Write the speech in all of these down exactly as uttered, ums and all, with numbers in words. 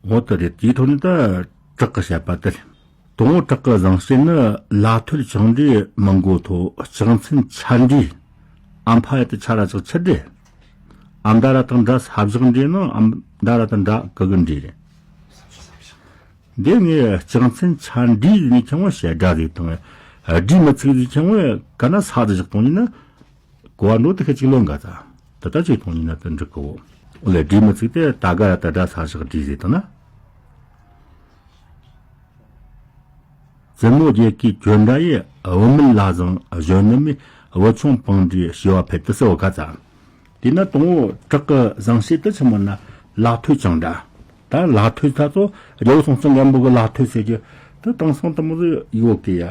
འོ་དེ་རེད། དེའི་ཐོག་ནས་ད་བྲག་གི་བཤད་པ་དེ་རེད། དང་པོ་བྲག་གི་བཟང་བཤད་ནི། ལ་ཐོད་ཆང་འདྲའི་མི་མགོ་མཐོ། ལྕགས་མཚན་ཆ་འདྲའི་ཨམ་ཕ་ཡ་དེ་ཆ་ར་ཅག་ཆི་འདྲའི། ཨམ་ད་ར་དང་འདྲ་ས་བཞག་འདྲའི་ནི། ཨམ་ད་ར་དང་འདྲ་གི་གི་འདྲའི་རེད། འདི་ངས་ལྕགས་མཚན་ཆ་འདྲའི་ནི་ཁྱེད་ངོ་བཤད་སྒྲ་ཟིག་དང་། སྒྲའི་མི་ཚིག་ཟིག་ཁྱེད་ངོ་ག་ན་ས་དེ་བཞག་གཏོང་ཡིན་ན། གོ་བ་འགྲོ་དེ་ཁ་ཅིག་ལོན་ག་ཚ། ད་ལྟ་ཅིག་མཐོང་ཉིན་ན་དེ་འགྲིག་གོ། ཨོ་ལེ། སྒྲའི་མི་ཚིག་དེ་ད་ག་ར་ད་སྒྲ་ས་བཞག་སྒྲའི་ཟེར་དང་ན། བཙུན་མོ་རྒྱལ་ཁའི་གྱོན་འདྲ་ཡི། བུད་མེད་ལ་བཟང་གཞོན་ནུ་མའི། བུ་ཆུང་པང་འདྲའི་བྱིས་པ་ཕེབས་དུ་སོ་ག་ཚ། དེས་ན་དང་པོ་བྲག་གི་བཟང་བཤད་དུ་ཆི་མོ་ན་ལ་ཐོད་ཆང་འདྲ། ད་ལ་ཐོད་ད་ཚོ་རྒྱལ་པོ་སྲོང་བཙན་སྒམ་པོ་གི་ལ་ཐོད་ཟེར་གྱི་དེ་དེང་སང་དུ་མོ་ཟིག་ཡོད་གི་ཡ།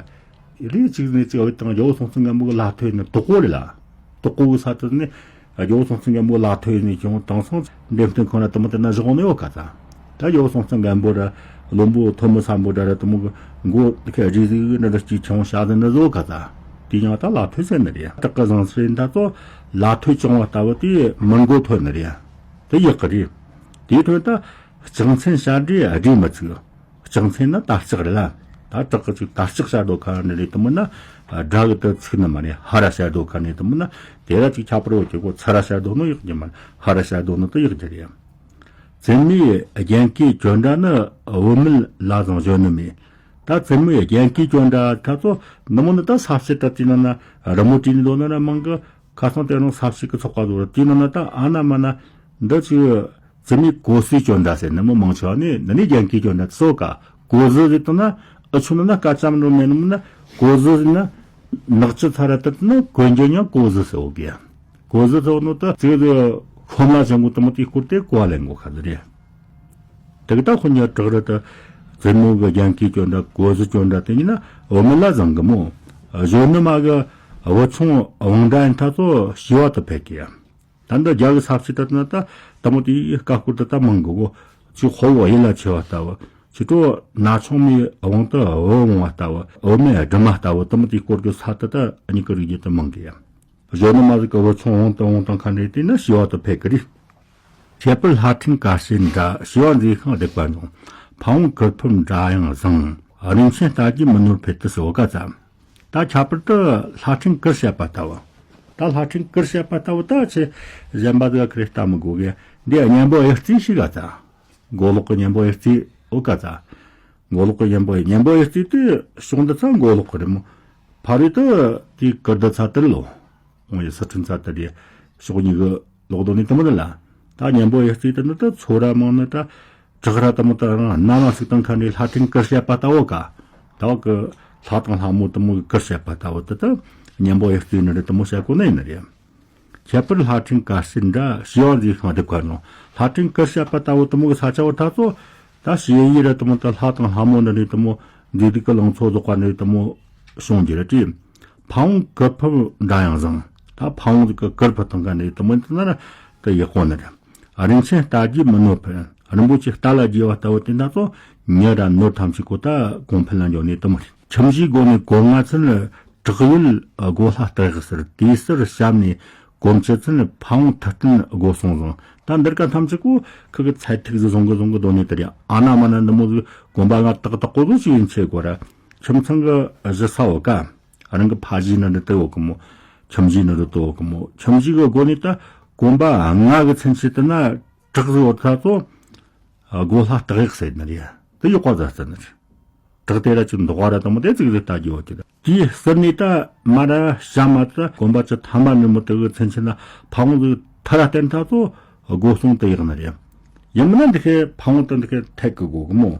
རེ་གཅིག་ནས་གཅིག་འོད་དང་རྒྱལ་པོ་སྲོང་བཙན་སྒམ་པོ་གི་ལ་ཐོད་ནི་དོག་པོ་རེད་ལ། དོག་པོ་གི་ས་དེ་ནས་རྒྱལ་པོ་སྲོང་བཙན་སྒམ་པོ་གི་ལ་ཐོད་ནས་ཀྱང་དེང་སང་འདེམས་སྟོན་ཁང་ལ་དུ་མོ་དེ་ན་བཞག་ནས་ཡོད་ག་ཚ། ད་རྒྱལ་པོ་སྲོང་བཙན་སྒམ་པོ་ར་བློན་པོ་ཐོན་མི་སམ་བྷོ་ཊ་ར་དུ་མོ་གི་མགོ་དེ་ཁ་རེ་ཟིག་ནི་ར་གཅིག་ཆང་བྱ་དེ་ནི་བཟོ་ག་ཚ། དེ་ཡང་ད་ལ་ཐོད་ཟེར་ནི་རེད། བྲག་གི་བཟང་བཤད་ད་ཚོ་ལ་ཐོད་ཆང་བ་ལྟ་བུ་དེ་མི་མགོ་མཐོ་ནི་རེད། དེ་ཡག་གི་རེད། དེའི་ཐོག་ད་ལྕགས་མཚན་བྱ་འདྲའི་སྒྲའི་མི་ཚིག་ལྕགས་མཚན་ནི་དར་ལྕག་རེད་ལ། ད་བྲག་གི་ཅིག་དར་ལྕག་བྱ་རྡོ་ཁ་ནི་རེད་དུ་མིན་ན། སྒྲ་གི་དུ་ཚིག་ནི་མ་རེད། ཧ་ར་བྱ་རྡོ་ཁ་ནི་དུ་མིན་ན། དེ་ར་ཅིག་ཁྱད་པར་ཡོད་ཀྱི་གོ། ཚ་ར་བྱ་རྡོ་ནི་ཡག་གི་མ་རེད། ཧ་ར་བྱ་རྡོ་ནི་དུ་ཡག་གི་རེད། བཙུན་མོའི་རྒྱན་གོས་གྱོན་འདྲ་ནི། བུད་མེད་ལ་བཟང་གཞོན་ནུ་མའི། ད་བཙུན་མོའི་རྒྱན་གོས་གྱོན་འདྲ་ཁ་ཚོ་ནི་མོ་ནི་ད་ས་བྱི་ཏྲ་དེ་ན་ན་རི་མོ་བྲིས་ནི་ལོ་ན་ར་མང་གི། ཁ་སང་དེ་རིང་ས་བྱི་གི་ཚོགས་པ་ལོ་ར་དེ་ན་ན་ད་ཨ་ན་མ་ན་འདི་ཅིག་བཙུན་མོའི་གོ་ཟི་གྱོན་འདྲ་ཟེར་ནི་མོ་མང་ཆེ་བ་ནི་འདི་ནི་རྒྱན་གོས་གྱོན་འདྲ་སོ་ག། གོ་ཟི་ཟེར་དུ་ན་ཨ་ཆུ་ན་ན་སྐད་ཅམ་རུ་མེད་ནི་མོ་ན་གོ་ཟི་ཟེར་ན་ནག་ཅི་ཚ་ར་དུ་ན་གོན་རྒྱུ་ཉང་གོ་ཟི་ཟེར་འོ་གི་ཡ། གོ་ཟི་ཟེར་ནོ་ད་ཙིག་ཟི་ཤོམ་ལ་ཞང་གོ་དུ་མོ་དེ་སྐོར་དེ་གོ་ལེན་གོ་ཁ་ཟི་རེད། དེ་གི་ད་ཁོ་ཉ་བྲག་རི་དུ་བཙུན་མོ་གི་རྒྱན་གོས་གྱོན་འདྲ་གོ་ཟི་གྱོན་འདྲ་དེ་ཡིན་ན་བུད་མེད་ལ་བཟང་གི་མོ། གཞོན་ནུ་མ་གི་བུ་ཆུང་བང་འདྲ་ཡིན་ཐ་ཚོ་བྱིས་པ་དུ་ཕེབས་གི་ཡ། ད་འདི་རྒྱ་གི་ས་བྱི་ཏྲ་ན་ད་དུ་མོ་དེ་ཡི་ཀ་སྐོར་དུ་ད་མང་གི་གོ། ཅིག་ཧོ་བོ་ཡིད་ལ་ཆེ་བ་ལྟ་བུ། ཅིག་གྲོ་ན་ཆུང་མའི་བང་དུ་བུ་འོང་བ་ལྟ་བུ། བུད་མེད་སྦྲུམ་མ་ལྟ་བུ་དུ་མོ་དེ་སྐོར་གི་ས་དུ་ད་གཉིས་ཀི་རིགས་རྒྱུད་དུ་མང་གི་ཡ། གཞོན་ནུ་མ་ཟིག་གི་བུ་ཆུང་འོང་དང་འོང་དང་ཁ་འདྲེ་དེ་ནི་བྱིས་པ་དུ་ཕེབས་ཀི་རེད། ཁྱད་པར་ལྷ་ཕྲན་དཀར་བྱེད་འདྲ། བྱིས་པ་མཛེས་ཤིང་སྡུག་པ་འབྱུང་། ཕ་བོང་གུར་ཕུབ་འདྲ་ཡང་བཟང་། རིན་ཆེན་རྟ་རྒྱས་མི་ནོར་འཕེལ་དུ་གསོལ་ག་ཙམ། ད་ཁྱད་པར་དུ་ལྷ་ཕྲན་གུར་བྱེད་པ་ལྟ་བུ། ད་ལྷ་ཕྲན་གུར་བྱེད་པ་ལྟ་བུ་ད་ཆེ་གཞན་པ་ཟིག་ག་ཁི་རེ་ལྟ་མི་དགོས་གི། འདི་གཉེན་པོ་ཡི་རྩིས་ཤིག་ག་ཙམ། མགོ་ལོག་གི་གཉེན་པོ་ཡི་རྩིས་འོ་ག་ཙམ། མགོ་ལོག་གི་གཉེན་པོ་ཡི་གཉེན་པོ་ཡི་རྩིས་དེ་བྱུང་འདི་ཚ་མགོ་ལོག་གི་རེད་མོ། ཕ་རོལ་དུ་དེའི་གུར་འདི་ཚ་དེར་ལོ། ཁོང་ཡི་སི་ཁྲོན་ཚ་དེ་རེད། ཕྱོགས་གཉིས་ཀྱི་ལོག་རྡོ་ནས་དུ་མོ་ནི་ལ། ད་གཉེན་པོ་ཡི་རྩིས་དེ་ནི་ད་ཚོ་ར་མང་ནི་ད་བྲག་ར་དུ་མོ་ད་རང་སྣ་མ་ཟིག་དང་ཁ་འདྲའི་ལྷ་ཕྲན་གུར་བྱེད་པ་ལྟ་བུ་ག། ད་བ་གི་ལྷ་དང་ལྷ་མོ་དུ་མོ་གི་གུར་བྱེད་པ་ལྟ་བུ་དེ་ད་གཉེན་པོ་ཡི་རྩིས་ནི་རེད་དུ་མོ་བྱེད་གོ་ནི་ཡིན་ནི་རེད། ཁྱད་པར་ལྷ་ཕྲན་དཀར་བྱེད་འདྲ། བྱིས་པ་མཛེས་ཤིང་སྡུག་པ་འབྱུང་། ལྷ་ཕྲན་གུར་བྱེད་པ་ལྟ་བུ་དུ་མོ་གི་ས་ཆ་བོ་ད་ཚོ། ད་བྱིས་པའི་ར་དུ་མོ་ད་ལྷ་དང་ལྷ་མོ་འདྲ་ནི་དུ་མོ་མཛེས་སྡུག་གི་ལང་ཚོ་རྫོགས་པ་ནི་དུ་མོ་བྱུང་རྒྱུ་རེད་དྲིས། ཕ་བོང་གུར་ཕུབ་འདྲ་ཡང་བཟང་། ད་ཕ་བོང་གི་གུར་ཕུབ་དང་ག་ནི་དུ་མོ་འདི་ན་ར་ད་ཡག་པོ་ནི་རེད། རིན་ཆེན་རྟ་རྒྱས་མི་ནོར་འཕེལ། རིན་པོ་ཆེ་རྟ་ལ་རྒྱས་པ་ལྟ་བུ་དེ་འདྲ་ཚོ་མྱི་ར་ནོར་ཐམས་ཅད་གོ་ད་གོང་འཕེལ་ལ་འགྱོ་ནི་དུ་མོ་རེད། ཁྱིམ་གཞིས་སྒོ་ནས་གོམ་ལྔ་ཚུན་བྲག་ཡོད་སྒོ་ལྷ་སྟག་གཡག་ཟེར། དེའི་སར་ཞབས་ནས་གོམ་བཅུ་ཚུན་ཕ་བོང་ཐུར་སྟན་སྒོ་སྲུང་བཟང་། ད་འདིར་ཀ་ཐམས་ཅད་གོ་ཁི་གི་ཚད་ཐིག་ཟིག་བཟུང་གི་བཟུང་གི་སྡོད་ནས་དེ་རེད། ཨ་ན་མ་ན་འདི་མོ་ཟིག་གོམ་པ་ལྔ་ཏག་ཏག་གོ་གི་ཞིག་ཡིན་ཆེ་གོ་ར། ཁྱིམ་ཚང་གི་གཞི་ས་འོ་ཀ། རང་གི་ཕ་གཞིས་ནི་འདི་དུ་འོ་གི་མོ། ཁྱིམ་གཞིས་ནི་འདི་དུ་འོ་གི་མོ། ཁྱིམ་གཞིས་གི་སྒོ་ནས་ད་གོམ་པ་ལྔ་གི་ཚུན་ཆད་དུ་ན་བྲག་ཟིག་འོ་ད་ཚོ། སྒོ་ལྷ་སྟག་གཡག་ཟེར་ནི་རེད། དེ་ཡག་པ་ཟ་ཟེར་ནི་རེད། བྲག་དེ་ར་ཅིག་འདོགས་པ་ར་དང་མོ་དེ་ཙིག་ཟིག་ལྟ་རྒྱུ་བ་ཅིག་རེད། དེའི་ཟུར་ནས་ད་མ་ར་ཤ་མ་ད་གོམ་པ་བཅུ་ཐམ་པ་ནི་མོ་དེ་གི་ཚུན་ཆད་ན་ཕ་བོང་ཟིག་ཐ་ར་བསྟན་ཐ་ཚོ་སྒོ་སྲུང་དུ་ཡག་ནི་རེད། ཡིན་མིན་ན་འདི་ཁའི་ཕ་བོང་དུ་འདི་ཁའི་ཐད་གི་དགོ་གི་མོ།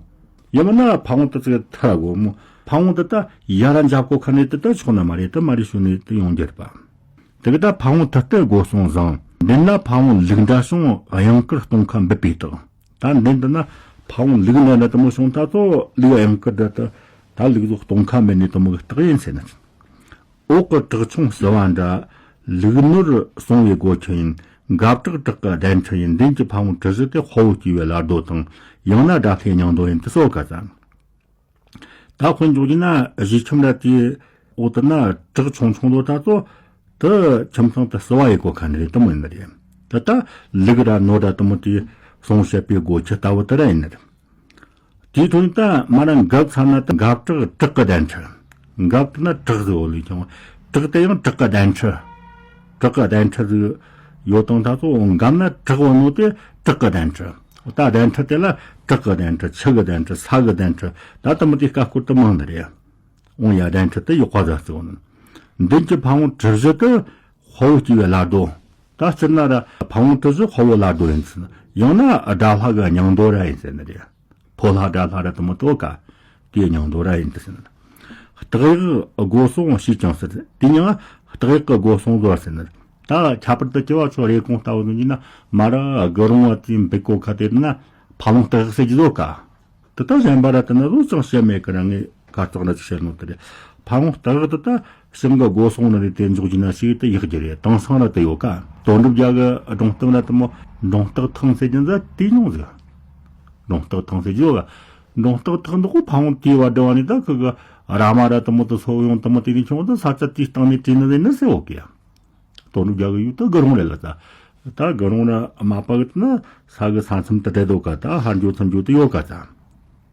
ཡིན་མིན་ན་ཕ་བོང་དུ་ཙིག་ཐ་ར་དགོ་མོ། ཕ་བོང་དུ་ད་ཡ་ར་འཇབ་གོ་ཁ་ནས་དུ་ད་ཆོག་ན་མ་རེད། དུ་མ་རེད་ཞུ་ནས་དུ་ཡོང་རྒྱུ་རེད་པ། དེ་གི་ད་ཕ་བོང་ཐུར་སྟན་སྒོ་སྲུང་བཟང་། མདུན་ལ་ཕ་བོང་ལུག་འདྲ་བྱུང་། གཡང་དཀར་སྟོང་ཁ་འབུད་པའི་རྟགས། ད་མདུན་དུ་ན་ཕ་བོང་ལུག་འདྲ་འདྲ་དུ་མོ་བྱུང་ད་ཚོ་ལུག་གཡང་དཀར་འདྲ་དུ་ད་ལུག་ཟོག་སྟོང་ཁ་འབུད་ནས་དུ་མོ་གི་རྟགས་ཡིན་ཟེར་ན། འོག་གི་བྲག་ཆུང་བསིལ་བ་འདྲ། ལུག་ནོར་སོང་བའི་སྒོ་ཁྱི་ཡིན། འགབ་བྲག་བྲག་གི་གདན་ཁྲི་ཡིན། མདུན་གྱི་ཕ་བོང་གྲུ་བཞི་དེ་དཔའ་བོ་སྐྱེས་པའི་བླ་རྡོ་དང་། ཡང་ན་དགྲ་ལྷའི་སྙིང་རྡོ་ཡིན་དུ་གསོལ་ག་ཙམ། ད་དཔོན་འཇོག་རྒྱུ་ན་གཞིས་ཁྱིམ་ར་དེའི་འོག་ཏུ་ན་བྲག་ཆུང་ཆུང་ལོ་ད་ཚོ་དུ་ཁྱིམ་ཚང་དུ་བསིལ་བ་ཡི་གོ་ཁ་ནི་རེད་དུ་མོ་ཡིན་ནི་རེད། དུ་ད་ལུག་ར་ནོར་ར་དུ་མོ་དེ་སོང་བཤད་པའི་སྒོ་ཁྱི་ལྟ་བུ་དུ་ར་ཡིན་ནི་རེད། དེའི་ཐོག་ནས་ད་མ་ར་འགབ་ཚ་ན་ད་འགབ་བྲག་བྲག་གི་གདན་ཁྲི། འགབ་ན་བྲག་ཟིག་འོ་ལས་ཀྱང་བྲག་དེ་ཡང་བྲག་གི་གདན་ཁྲི། བྲག་གི་གདན་ཁྲི་ཟིག་ཡོད་དང་ད་ཚོ་འགབ་ན་བྲག་འོ་ནོ་དེ་བྲག་གི་གདན་ཁྲི། ད་གདན་ཁྲི་དེ་ལ་བྲག་གི་གདན་ཁྲི་ཆུ་གི་གདན་ཁྲི་ས་གི་གདན་ཁྲི་ད་དུ་མི་དེ་ཀ་སྐོར་དུ་མང་ནི་རེད། འོང་ཡ་གདན་ཁྲི་དེ་ཡོག་པ་ཟ་རྩི་འོ་ནི། མདུན་གྱི་ཕ་བོང་གྲུ་བཞི་དུ་དཔའ་བོ་སྐྱེ་བའི་བླ་རྡོ། ད་སྤྱིར་ན་ར་ཕ་བོང་གྲུ་བཞི་དཔའ་བོ་བླ་རྡོ་ཡིན་ཟེར་ན། ཡང་ན་དགྲ་ལྷ་གི་སྙིང་རྡོ་ར་ཡིན་ཟེར་ནི་རེད། ཕོ་ལྷ་དགྲ་ལྷ་ར་དུ་མོ་དོ་ཀ་དེའི་སྙིང་རྡོ་ར་ཡིན་ཟེར་ནི། སྟག་གཡག་སྒོ་སྲུང་ཞེས་ཀྱང་ཟེར། དེ་ཉིད་སྟག་གཡག་གི་སྒོ་སྲུང་ཟོ་ཟེར་ནི། ད་ཁྱད་པར་དུ་སྐྱེ་བ་ཆོ་རེ་གོང་ལྟ་བུ་ནི་ཡིན་ན་མ་ར་དགུ་རུང་བ་དེའི་འབུད་གོ་ཁ་དེ་ན་ཕ་ལོང་སྟག་གཡག་ཟེར་གྱི་ཟོ་ཀ་དེ་ལྟར་གཞན་པ་ར་དེ་ན་རོ་ཅང་བཤད་མེད་ཀི་ར། ངས་གར་ཙོག་ན་ཅིག་བཤད་ནོ་དེ་རེད། ཕ་བོང་སྟག་གཡག་དེ་ད་ཞིང་གི་སྒོ་སྲུང་ནི་རེད། དེ་འཇོག་རྒྱུ་ན་ཞིག་དེ་ཡག་རྒྱུ་རེད། དེང་སང་ར་དེ་ཡོད་ཀ་དོན་གྲུབ་རྒྱལ་གི་སྒྲུང་གཏམ་ར་དེ་མོ་སྒྲུང་སྟག་ཐང་ཟེར་རྒྱུ་འཛའ་དེ་མྱོང་ཟིག་སྒྲུང་སྟག་ཐང་ཟེར་རྒྱུ་ཡོད་ཀ་སྒྲུང་སྟག་ཐང་འདི་ཁོ་ཕ་བོང་དེ་བ་འདྲ་བ་ནི་ད་ཁི་གི་ར་མ་ར་དེ་མོ་དེ་སོ་ཡོང་དེ་མོ་དེ་ནི་ཆུང་དེ་ས་ཆ་དེའི་སྟེང་ནས་བྲིས་ནི་རེད་ནི་ཟེར་ཡོད་ཀི་དོན་གྲུབ་རྒྱལ་གི་ཡུལ་དུ་དགུ་རུང་རེད་ལ་ད། ད་དགུ་རུང་ར་མ་པ་གི་ན་ས་གི་ས་མཚམས་དུ་བྲལ་དོ་ཀ་ད་ཧར་འགྱོ་ཚུར་འགྱོ་དུ་ཡོད་ཀ་ད།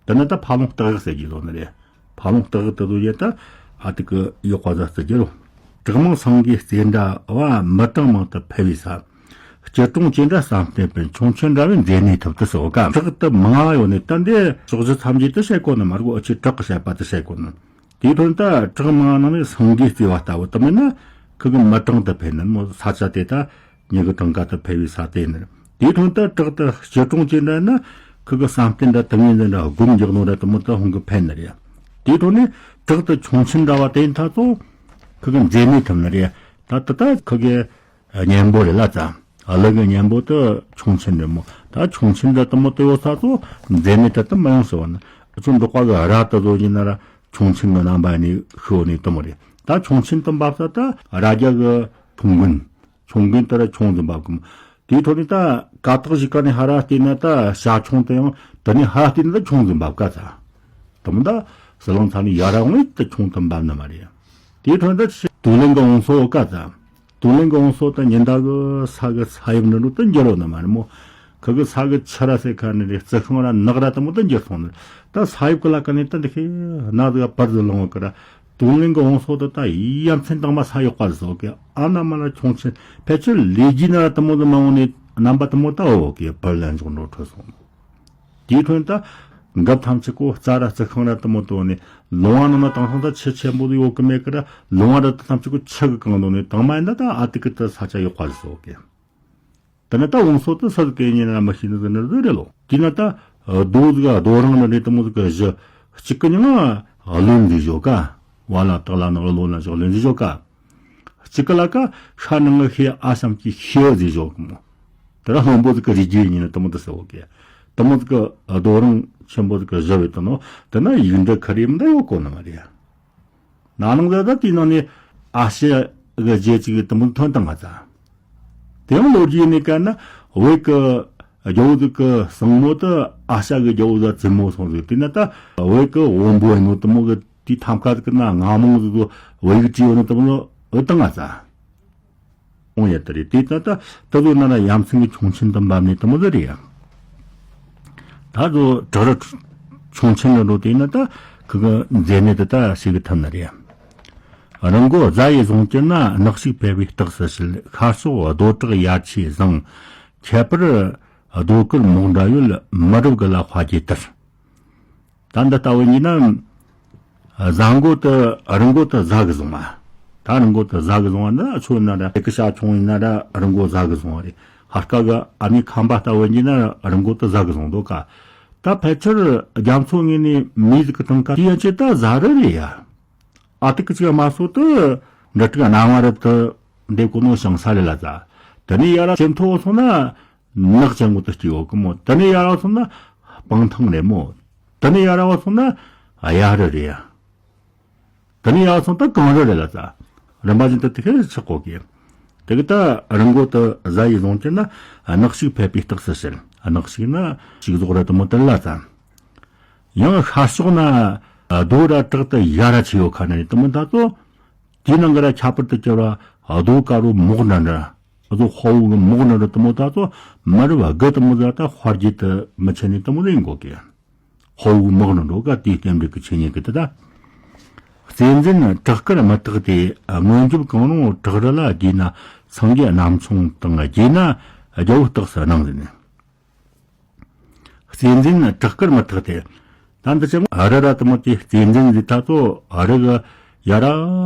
དེ་ན་ད་ཕ་ལོང་སྟག་གཡག་ཟེར་གྱི་ལོ་ནི་རེད། ཕ་ལོང་སྟག་གཡག་དུ་དུ་ཡེ་ད་ཨ་ཏི་གི་ཡོག་པ་ཟ་ཟེར་གྱི་ལོ། བྲག་མང་སེང་གེའི་རྩེ་འདྲ་བ། མི་གྲངས་མང་དུ་འཕེལ་བའི་ས། སྐྱིད་གྲོང་ཅན་འདྲ་བསམ་གཏན་པའི། ཁྱུང་ཆེན་འདྲ་བའི་མཛེ་ནད་ཐུབ་དུ་སོ་ཀ་བྲག་ཏུ་མང་ཡོད་ནི་ད་འདི་ཕྱོགས་བཞི་ཐམས་ཅད་དུ་བཤད་གོ་ནི་མ་རྒོ་ཨ་ཆི་བྲག་གི་བཤད་པ་དུ་བཤད་གོ་ནི། དེའི་ཐོག་ད་བྲག་མང་ནང་ནས་སེང་གེ་རྩེ་བ་ལྟ་བུ་དུ་མིན་ན་ཁི་གི་མི་གྲངས་དུ་འཕེལ་ནི་མོ་ས་ཆ་དེ་ད་མྱི་གི་གྲངས་ཀ་དུ་འཕེལ་བའི་ས་དེ་ནི། དེའི་ཐོག་ད་བྲག་ཏུ་སྐྱིད་གྲོང་ཅན་འདྲ་ན་ཁི་གི་བསམ་གཏན་འདྲ་དུ་ངེས་འདྲ་སྒོམ་རྒྱག་ནོ་འདྲ་དུ་མོ་ད་ཧོང་གི་འཕེལ་ནི་རེད། དེའི་ཐོག་ནས་བྲག་ཏུ་ཁྱུང་ཆེན་འདྲ་བ་དེ་ཡིན་ད་ཚོ་ཁི་གི་མཛེ་ནད་ཐུབ་ནི་རེད། ད་ད་ད་ཁི་གི་གཉེན་པོ་རེད་ལ་ཙ། ཨ་ལི་གི་གཉེན་པོ་དུ་ཁྱུང་ཆེན་རེད་མོ། ད་ཁྱུང་ཆེན་འདྲ་དུ་མོ་དུ་ཡོད་ས་ཚོ་མཛེ་ནད་དུ་དུ་མ་ཡོང་ཟེར་བ་ནི། ཨ་ཚོ་འབྲོག་པ་གི་ར་དུ་བཟོ་ཡིན་ན་ར་ཁྱུང་ཆེན་གི་རྣམ་པ་ནི་ཤི་བ་ནི་དུ་མོ་རེད། ད་ཁྱུང་ཆེན་དུ་འབབ་ས་ད་ར་རྒྱ་གི་ཁྱུང་དགུན། ཁྱུང་དགུན་དུ་ར་ཁྱུང་ཟིག་འབབ་གི་མོ། དེའི་ཐོག་ནས་ད་ཀ་དག་ཞིག་ག་ནས་ཧ་ར་བལྟས་ན་ད་བྱ་ཁྱུང་དུ་ཡང་དུ་ནས་ཧ་ར་བལྟས་ན་ད་ཁྱུང་ཟིག་འབབ་ག་ཚ། དུ་མོ་ད་ཟི་ལིང་ཚ་ནས་ཡ་ར་འོང་ངེ་ད་ཁྱུང་དུ་འབབ་ནི་མ་རེད། དེའི་ཐོག་ནས་ད་དུ་ལེན་གི་འོང་སོ་ཀ་ཚ། དུ་ལེན་གི་འོང་སོ་ད་ཉིན་ད་གི་ས་གི་ས་ཡོམ་འདྲ་འདྲ་ད་འགྱུར་བ་ནི་མ་རེད་མོ། ཁི་གི་ས་གི་ཆུ་ར་སེ་ཁ་ནི་རེད། རྩི་ཤིང་ར་ནགས་ར་དུ་མོ་ད་འགྱུར་སོང་ནི་རེད། ད་ས་ཡོམ་གི་ལ་ཀ་ནས་ད་འདི་ཁེ་ན་ཟིག་བར་དུ་ལོང་བ་ཀི་ར། དུ་ལེན་གི་འོང་སོ་ད་ད་ཡ་མཚན་དང་མ་ས་ཡོག་པ་ཟོ་ཀི་ཨ་ན་མ་ན་ཁྱུང་ཆེན་ཕལ་ཆེར་ལས་རྒྱུ་ན་ར་དུ་མོ་ད་མ་འོང་ནི་རྣམ་པ་དུ་མོ་ད་འོ་ཀི་བར་ལན་འཇོག་འགྲོ་འཕྲོད་སོང་། དེའི་ཐོག་ནས་ད་འགབ་ཐམས་ཅད་ཀོ་རྩྭ་ར་རྩི་ཤིང་ར་དུ་མོ་དོ་ནས་ལུང་བ་ནང་ན་དེང་སང་ད་ཆུ་ཆེན་པོ་དུ་ཡོད་གི་མེད་གི་ར། ལུང་བ་ར་ད་ཐམས་ཅད་ཀོ་ཆུ་གི་གང་དོ་ནས་དང་མ་ཡིན་ད་ད་ཨ་ཏི་ཀི་ད་ས་ཆ་ཡོག་པ་ཟོ་ཀི། དེ་ནས་ད་འོང་སོ་ད་ས་གི་ཉིན་ན་མི་ཤེས་ནི་ཟི་ནི་ཟི་རེད་ལོ། དེ་ན་ད་རྡོ་ཟིག་རྡོ་རིང་ནི་རེད་དུ་མོ་ཟིག་གི་གཞི་གཅིག་གི་ཉིན་ལ་ལོན་ཟིག་བཞོ་ཀ་བ་ལ་དག་ལ་ནག་ལོ་ན་བཞོ་ལོན་ཟིག་བཞོ་ཀ་གཅིག་གི་ལ་ཀ་ཤ་ནང་གི་ཤེ་ཨ་ཤམ་གྱི་ཤེ་ཟིག་བཞོ་གི་མོ། དེ་ར་ལྷུན་པོ་ཟིག་གི་རི་རྒྱུད་ཉིན་ནི་དུ་མོ་དུ་ཟེར་བོ་ཀི། དུ་མོ་ཟིག་གི་རྡོ་རིང་ཆེན་པོ་ཟིག་གི་གཞི་བའི་དུ་ནོ། དེ་ན་ཡིག་འབྲུ་ཁ་རེ་མི་འདྲ་ཡོད་གོ་ནི་མ་རེད། ན་ནིང་ཟེར་ད་དེའི་ནང་ནས་ཨ་ཤ་གི་རྗེས་ཅིག་གི་དུམ་བུ་ཐོན་བཏང་ང་ཚ། དེ་ཡང་ལོ་རྒྱུས་ནས་བཀར་ན་བོད་ཀྱི་རྒྱལ་པོ་ཟིག་གི་སྲིང་མོ་དུ་ཨ་ཤ་གི་རྒྱལ་པོ་ཟིག་བཙུན་མོ་སོང་ཟིག་དེ་ན་ད་བོད་ཀྱི་བོན་པོ་ཡིན་ནོ་དུ་མོ་གི་དེའི་ཐམ་ཀ་ཟིག་གི་ན་ང་མོང་ཟིག་ཏུ་བོད་ཡིག་བྲིས་ཡོད་ནོ་དུ་མོ་འོད་བཏང་ང་ཚ། འོང་ཡ་དེ་རེད། དེ་ད་ད་ད་ལོ་ན་ན་ཡ་མཚན་གྱི་ཁྱུང་ཆེན་དུ་འབབ་ནས་དུ་མོ་ཟིག་རེད་ཡ། ད་ལོ་བྲག་རི་ཁྱུང་ཆེན་ལ་འགྲོ་དེ་ན་ད་ཁི་གི་མཛེ་ནད་དུ་ད་ཞིག་གི་ཐུབ་ན་རེད། རི་མགོ་གཟའ་ཡི་བཟུང་གྱུར་ན། ནགས་ཤིག་ཕལ་པའི་རྟགས་སུ་བྱེད། ཤར་ཕྱོགས་རྡོ་བྲག་ཡར་ཆའི་ཟངས། ཁྱད་པར་རྡོ་དཀར་མོག་འདྲ་ཡོད། མི་རབས་དགུ་ལ་དཔའ་རྒྱས་དར། ད་འདི་ལྟ་བུ་ཡིན་ན། གཟའ་མགོ་དུ་རི་མགོ་དུ་གཟའ་གི་བཟུང་བ། ད་རི་མགོ་དུ་གཟའ་གི་བཟུང་བ་འདི་ཆོ་ན་ར་དེ་གི་ཤ་ཆུང་ཡིན་ན་ར་རི་མགོ་གཟའ་གི་བཟུང་བ་རེད། ཧར་ཀ་གི་ཨ་མི་ཁམས་པ་ལྟ་བུ་ཡིན་ན་རི་མགོ་དུ་གཟའ་གི་བཟུང་འདུག་ག་ད་ཕལ་ཆེར་རྒྱ་མཚོ་ངོས་ནས་མི་ཟིག་གི་གྲངས་ཀ་དེ་ཡན་ཆད་ད་གཟའ་རི་རེད་ཡ། ཨ་ཏི་ཀི་ཅིག་མ་སོ་དུ་འདྲ་ཏིག་སྣང་བ་རི་དུ་འདེབས་གོ་ནོ་ཞིང་ས་རེད་ལ་ཙ། དེ་ནས་ཡ་ར་ཆེ་མཐོ་སོང་ན། ནགས་ཅན་པོ་དུ་སྐྱེ་ཡོད་གི་མོ། དེ་ནས་ཡར་སོང་ན་སྤང་ཐང་རེད་མོ། དེ་ནས་ཡར་སོང་ན་གཡའ་རི་རེད་ཡ། དེ་ནས་ཡར་སོང་ད་གངས་རི་རེད་ལ་ཙ། རིམ་པ་བཞིན་དུ་དེ་ཁེ་ཆགས་གོ་གི། དེ་གི་ད་རི་མགོ་དུ་གཟའ་ཡི་བཟུང་གྱུར་ན། ནགས་ཤིག་ཕལ་པའི་རྟགས་སུ་བྱེད། ནགས་ཤིག་ན་ཤིག་ཟོག་ར་དུ་མོ་དུ་ལ་ཙ། ཡང་ཤར་ཕྱོགས་ན་རྡོ་ར་བྲག་དུ་ཡ་ར་ཆེ་ཡོད་ཁ་ན་རེད་དུ་མོ་ད་ཙོ། དེའི་ནང་གི་ར་ཁྱད་པར་དུ་གྱུར་བ་རྡོ་དཀར་བོ་མོག་འདྲ་འདྲ། རྡོ་དཔའ་བོ་གི་མོག་འདྲ་འདྲ་དུ་མོ་ད་ཙོ། མི་རབས་དགུ་དུ་མོ་ད་ད་དཔའ་རྒྱས་དུ་མི་ཆེ་ནི་དུ་མོ་ལེན་གོ་གི། དཔའ་བོའི་དམག་ནི་འགྲོ་ག་དེའི་རྟེན་འབྲེལ་གྱི་ཆོས་ཉིད་ཀྱི་དེ་ད། བརྩེ་འཛིན་བྲག་དཀར་མི་ཐེག་སྟེ། སྔོན་འཇུག་གང་རུང་བྲག་རི་ལ། རྒས་ན་སེང་གེ་གནམ་མཚོ་དང་། རྒས་ན་རྒྱལ་པོ་རྟགས་སུ་སྣང་ཟེར་ནས། བརྩེ་འཛིན་བྲག་དཀར་མི་ཐེག་སྟེ། ད་འདི་ཅང་རི་ར་དུ་མོ་དེ་བརྩེ་འཛིན་ཟེར་ད་ཚོ་རི་གི་ཡ་ར་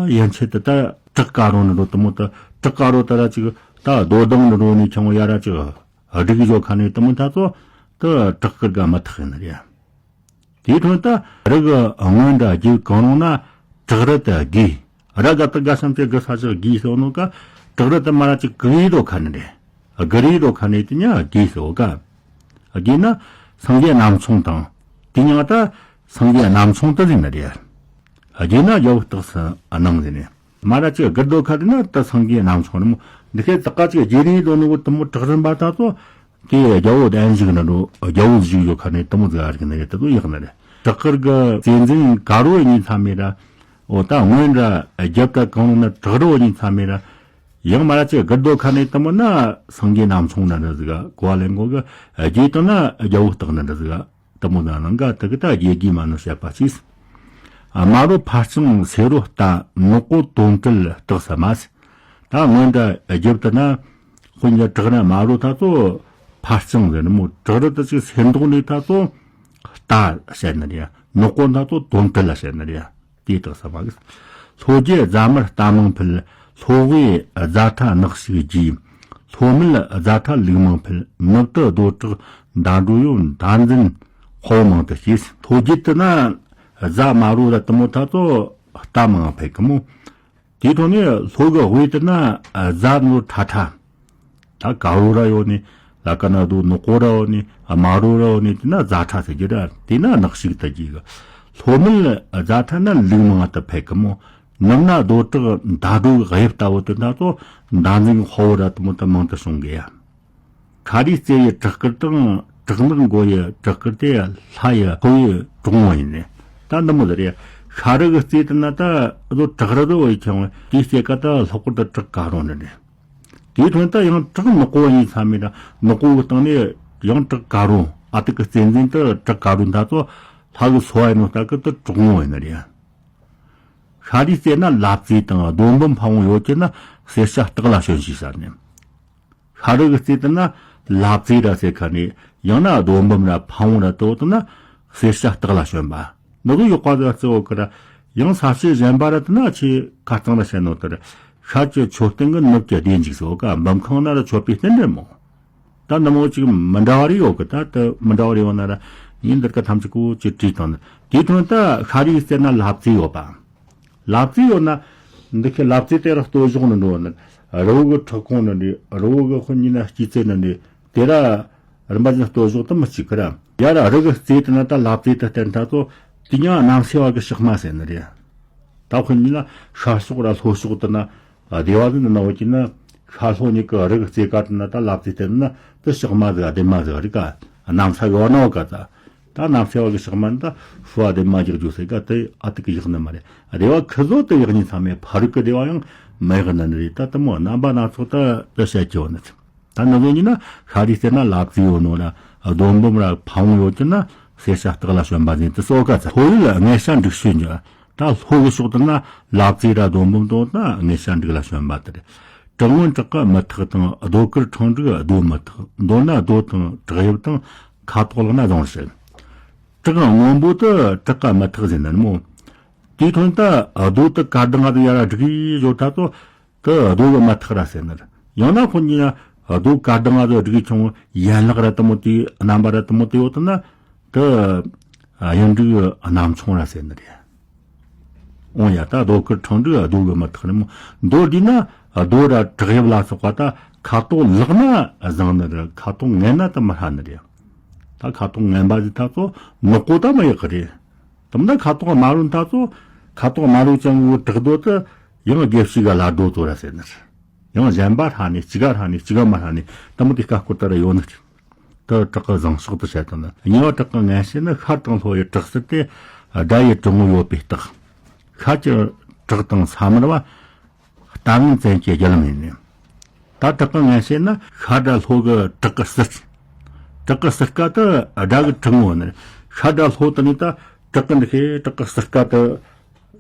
ཡན་ཆད་དུ་ད་བྲག་དཀར་རོ་ནི་འགྲོ་དུ་མོ་ད་བྲག་དཀར་རོ་ད་ར་ཅིག་ད་རྡོ་གདང་ནི་འགྲོ་ནི་ཆང་ཡ་ར་ཅིག་སྒྲིག་བཞོ་ཁ་ནས་དུ་མོ་ད་ཚོ་ད་བྲག་དཀར་ག་མི་ཐེག་ནི་རེད། དེའི་དོན་ད་རི་གི་སྔོན་འདྲ་རྒྱུད་གང་རུང་ན་བྲག་རི་དུ་རྒས། ར་ག་ད་ག་སམ་དེ་གི་ས་ཞིག་རྒས་སོ་ནོ་ཀ་བྲག་རི་དུ་མ་ར་ཅིག་གི་ཡི་རོ་ཁ་ནི་རེད། གི་རི་རོ་ཁ་ནི་དེ་ཉ་རྒས་སོ་ཀ་རྒས་ན་སེང་གེ་གནམ་མཚོ་དང་། དེ་ཉ་ད་སེང་གེ་གནམ་མཚོ་དུ་ཟིན་ནི་རེད། རྒས་ན་རྒྱལ་པོ་རྟགས་སུ་སྣང་ཟིན་ནས། མ་ར་ཅིག་དགུར་རྡོ་ཁ་དེ་ན་ད་སེང་གེ་གནམ་མཚོ་ནི་མོ་འདི་ཁའི་ད་ཀ་ཅིག་རྒྱས་རིང་རྡོ་ནི་བོ་དུ་མོ་བྲག་རིམ་པ་ད་ཚོ། དེ་རྒྱལ་པོ་གདན་བཞུགས་ན་འགྲོ་རྒྱལ་པོ་བཞུགས་ཡོད་ཁ་ནས་དུ་མོ་ཟིག་ཨ་རིག་ནི་རེད། དུ་མོ་ཡག་ནི་རེད། བྲག་དཀར་གི་བརྩེ་འཛིན་དཀར་རོ་གཉིས་ཚ་མེད་ར། འོ་ད་སྔོན་ར་རྒྱབ་ད་གང་རུང་ན་བྲག་རོ་གཉིས་ཚ་མེད་ར། ཡང་མ་ར་ཅིག་དགུར་རྡོ་ཁ་ནས་དུ་མོ་ན་སེང་གེ་གནམ་མཚོ་ན་འདྲ་ཟིག་གོ་བ་ལེན་གོ་གི། རྒྱས་དང་ན་རྒྱལ་པོ་རྟགས་ན་འདྲ་ཟིག་དུ་མོ་ན་ནང་ག་དུ་གི་ད་རྒྱས་རྒྱས་མ་ནོ་བཤད་པ་ཅིག་དམར་རོ་ཕར་ཕྱིན་སེར་རོ་རྟ། ནག་པོ་དོན་བྲལ་རྟགས་སུ་སྨྲ། ད་སྔོན་ད་རྒྱབ་ཏུ་ན་དཔེར་ན་བྲག་རི་དམར་རོ་ད་ཚོ་ཕར་ཕྱིན་ཟེར་ནི་མོ། བྲག་རི་ད་ཅིག་སེར་མདོག་ནི་ད་ཚོ་རྟ་བཤད་ནི་རེད། ནག་པོ་ད་ཚོ་དོན་བྲལ་ལ་བཤད་ནི་རེད། དེ་རྟགས་སུ་སྨྲ་གི། ལྷོ་རྒྱལ་རྫ་དམར་རྟ་མང་འཕེལ། ལྷོ་དབུས་རྫ་ཁྲ་ནག་ཞིག་རྒྱས། ལྷོ་སྨད་རྫ་ཁྲ་ལུག་མང་འཕེལ། ནུབ་ཏུ་རྡོ་བྲག་མདའ་འགྲོ་ཡོད། མདའ་འཛིན་དཔའ་བོ་མང་དུ་སྐྱེས། ལྷོ་རྒྱལ་དུ་ན་རྫ་དམར་རོ་ར་དུ་མོ་ད་ཚོ་རྟ་མང་འཕེལ་གི་མོ། དེའི་ཐོག་ནས་ལྷོ་གི་དབུས་དེ་ན་རྫ་ནོར་ཁྲ་ཁྲ། ད་དཀར་རོ་ར་ཡོད་ནི། ལ་ཀ་ན་རྡོ་ནག་པོ་ར་ཡོད་ནི། དམར་རོ་ར་ཡོད་ནི། དེ་ན་རྫ་ཁྲ་ཟེར་གྱི་ར། དེ་ན་ནག་ཞིག་ད་གྱི་གི། ལྷོ་སྨད་རྫ་ཁྲ་ན་ལུག་མང་དུ་འཕེལ་གི་མོ། ནུབ་ན་རྡོ་བྲག་མདའ་འགྲོ་གི་དབྱིབས་ལྟ་བུ་དེ་ན་ཚོ་མདའ་འཛིན་དཔའ་བོ་ར་དུ་མོ་དུ་མང་དུ་བྱུང་གི་ཡ། ཤར་རིའི་རྩེ་ཡི་བྲག་དཀར་དང་། བྲག་ནག་མགོ་ཡི་བྲག་དཀར་དེ་ལྷ་ཡི་ཕུ་བོའི་གྲོང་བོ་ཡིན་ནི། ད་འདི་མོ་ཟེར་ཡ། ཤར་རི་གི་རྩེ་དེ་ན་ད་རྡོ་བྲག་རི་རྡོ་ཡི་ཁྱང་བ་དེའི་རྩེ་ཀ་ད་ལྷག་པར་དུ་བྲག་དཀར་རོ་ནི་རེད། དེའི་ཐོག་ད་ཡང་བྲག་ནག་པོ་གཉིས་ཚ་མེད་ད་ནག་པོ་གི་སྟེང་ནས་ཡང་བྲག་དཀར་རོ། ཨ་ཏི་གི་རྩེ་འཛིན་དུ་བྲག་དཀར་རོ་ད་ཚོ་ལྷ་གི་སོ་བ་ཡིན་ནོ་ད་གི་དུ་གྲོང་བོ་ཡིན་ནི་རེད། ཤར་རིའི་རྩེ་ན་ལབ་རྩེ་དང་རྡོ་འབུམ་ཕ་བོང་ཡོད་ཀྱི་ན་སེར་སྐྱ་སྟག་ལ་ཞོན་ཞེས་ཟེར་ནས། ཤར་རི་གི་རྩེ་དེ་ན་ལབ་རྩེ་ར་ཟེར་ཁ་ནས། ཡང་ན་རྡོ་འབུམ་ར་ཕ་བོང་ར་དོ་དེ་ན་སེར་སྐྱ་སྟག་ལ་ཞོན་པ། ནི་གི་ཡོག་པ་ཟེར་རྩེ་འོ་ཀི་ར། ཡང་ས་ཆ་གཞན་པ་ར་དེ་ན་ཆེ་ཁ་གཙང་ར་བཤད་ནོ་དེ་ར། ཤར་གྱི་མཆོད་རྟེན་གི་ནུབ་ཀྱི་བདེ་འཇིགས་སོ་ཀ་འབུམ་ཁང་ན་ར་མཆོད་པའི་རྟེན་འབྲེལ་མོ། ད་ནི་མོ་ཅིག་མི་འདྲ་བ་རེ་ཡོད་གི། ད་དེ་མི་འདྲ་བ་རེ་ཡོད་ན་ར་ངས་འདིར་ཀ་ཐམས་ཅད་ཀོ་ཅིག་བྲིས་བཏང་ནི། དེའི་དོན་ད་ཤར་རིའི་རྩེ་ན་ལབ་རྩེ་ཡོད་པ། ལབ་རྩེ་ཡོད་ན། འདི་ཁའི་ལབ་རྩེ་དེ་ར་སྟོད་གཞོགས་ནི་འགྲོ་ནི། རི་བོ་གི་ཁྲག་ཁུང་ནི་འདི། རི་བོ་གི་དཔེར་ན་ན་སྐྱེད་ཚལ་ནི་འདི། དེ་ར་རིམ་པ་བཞིན་སྟོད་གཞོགས་དུ་མི་གཅིག་གི་ར། ཡ་ར་རི་གི་རྩེ་དེ་ན་ད་ལབ་རྩེ་དེ་བསྟན་ད་ཚོ། དེ་ཡང་གནམ་སེ་བ་གི་ཕྱག་མ་ཟེར་ནི་རེད། ད་དཔེར་ན་ན་ཤར་ཕྱོགས་ར་ལྷོ་ཕྱོགས་དེ་ན་སྡེ་བ་ཟིག་ནི་ན་འོ་ཀྱི་ན། ཤར་ལྷོ་གཉིས་ཀྱི་རི་གི་རྩེ་ཀ་དེ་ན་ད་ལབ་རྩེ་དེ་ན་དེ་ཕྱག་མ་ཟིག་ལྡེབ་མ་ཟིག་རེད་ཀ། གནམ་ས་གི་བ་ན་འོ་ཀ་ད། ད་གནམ་སེ་བ་གི་ཕྱག་མ་ནི་ད་ཤུ་བ་ལྡེབ་མ་རྒྱག་རྒྱུ་ཟེར་ཀ་དེ་ཨ་ཏི་གི་ཡག་ནི་མ་རེད། སྡེ་བ་ཁི་ཟོ་དེ་ཡག་ཉིན་ཚང་མས་ཕ་རུ་གི་སྡེ་བ་ཡང་མི་ཡག་ནི་ནི་རེད། ད་དེ་མོ་རྣམ་པ་སྣ་ཚོགས་ད་དེ་བཤད་ཀྱི་བ་ནི། ད་ནི་ཟོ་ཉིན་ན་ཤར་རིའི་རྩེ་ན་ལབ་རྩེ་ཡོད་ནོ་ལ་རྡོ་འབུམ་ར་ཕ་བོང་ཡོད་ཀྱི་ན་སེར་སྐྱ་སྟག་ལ་ཞོན་པ་ཟིན་དུ་སོ་ཀ་ཚ། ལྷོ་ཡུལ་ལ་ངེད་ཤ་འབྲུག་ཤུལ་འཇོག་ད་ལྷོ་གི་ཕྱོགས་དེ་ན་ལབ་རྩེ་ར་རྡོ་འབུམ་དོ་ན་ངེད་ཤ་འབྲུག་ལ་ཞོན་པ་དེ་རེད། བྲག་སྔོན་བྲག་གི་མི་ཐག་དང་། རྡོ་དཀར་ཁྲང་འབྲུག་རྡོ་མི་ཐག་མདོར་ན་རྡོ་དང་བྲག་དབྱིབས་དང་ཁ་དོག་ལག་ན་བཟང་བར་བཤད། བྲག་སྔོན་པོ་དེ་བྲག་གི་མི་ཐག་ཟེར་ནི་མོ། དེའི་དོན་ད་རྡོ་དེ་དཀར་དང་ང་དང་ཡ་ར་སྒྲིག་ཡོད་ད་ཚོ། དེ་རྡོ་གི་མི་ཐག་ར་ཟེར་ནི་རེད། ཡང་ན་ཁོ་གཉིས་ན་རྡོ་དཀར་དང་ང་དང་སྒྲིག་ཆུང་ཡན་ལག་ར་དེ་མོ་དེ་རྣམ་པ་ར་དེ་མོ་དེ་ཡོད་དེ་ན་དེ་གཡུ་འབྲུག་གནམ་མཚོ་ར་ཟེར་ནི་རེད། འོང་ཡ་ད་རྡོ་དཀར་ཁྲང་འབྲུག་རྡོ་གི་མི་ཐག་ནི་མོ། མདོར་བསྡུས་ན་རྡོ་ར་བྲག་དབྱིབས་ལ་སོགས་པ་ད་ཁ་དོག་ལག་ན་བཟང་ནི་རེད། ཁ་དོག་ངན་ན་དེ་མི་ཧྲ་ནི་རེད། ད་ཁ་དོག་ངན་པ་ཟིག་ད་ཚོ་ནག་པོ་ད་མི་ཡག་གི་རེད། དེ་མིན་ན་ཁ་དོག་དམར་རོ་ད་ཚོ། ཁ་དོག་དམར་རོ་ཅན་གྱི་བྲག་རྡོ་དེ་ཡང་དགེ་བཤེས་ག་ལ་རྡོ་ཚོ་ར་ཟེར་ནི་རེད། ཡང་གཞན་པ་ཧྲ་ནི་གཅིག་ག་ཧྲ་ནི་གཅིག་ག་མ་ཧྲ་ནི་དེ་མོ་དེ་ཀ་སྐོར་ད་ར་ཡོད་ནི་རེད། དེ་བྲག་གི་བཟང་ཕྱོགས་དུ་བཤད་དང་ནི། གཉིས་པ་བྲག་གི་ངན་བཤད་ནི། ཤར་དང་ལྷོ་ཡི་བྲག་གསེབ་དེ་དགྲ་ཡི་གྲི་ངོ་ཡོད་པའི་རྟགས། ཤར་གྱི་བྲག་དང་ས་དམར་བ་རྟ་ངན་བཙན་གྱི་རྒྱུ་ལམ་ཡིན་ནི། ད་བྲག་གི་ངན་བཤད་ནི་ཤར་དང་ལྷོ་གི་བྲག་གི་གསེབ། བྲག་གི་གསེབ་ཀ་དེ་དགྲ་གི་གྲི་ངོ་ནི། ཤ་དགྲ་ལྷོ་དེ་ནས་ད་བྲག་གི་འདི་ཁེ་བྲག་གི་ཟུར་ཀ་དེ་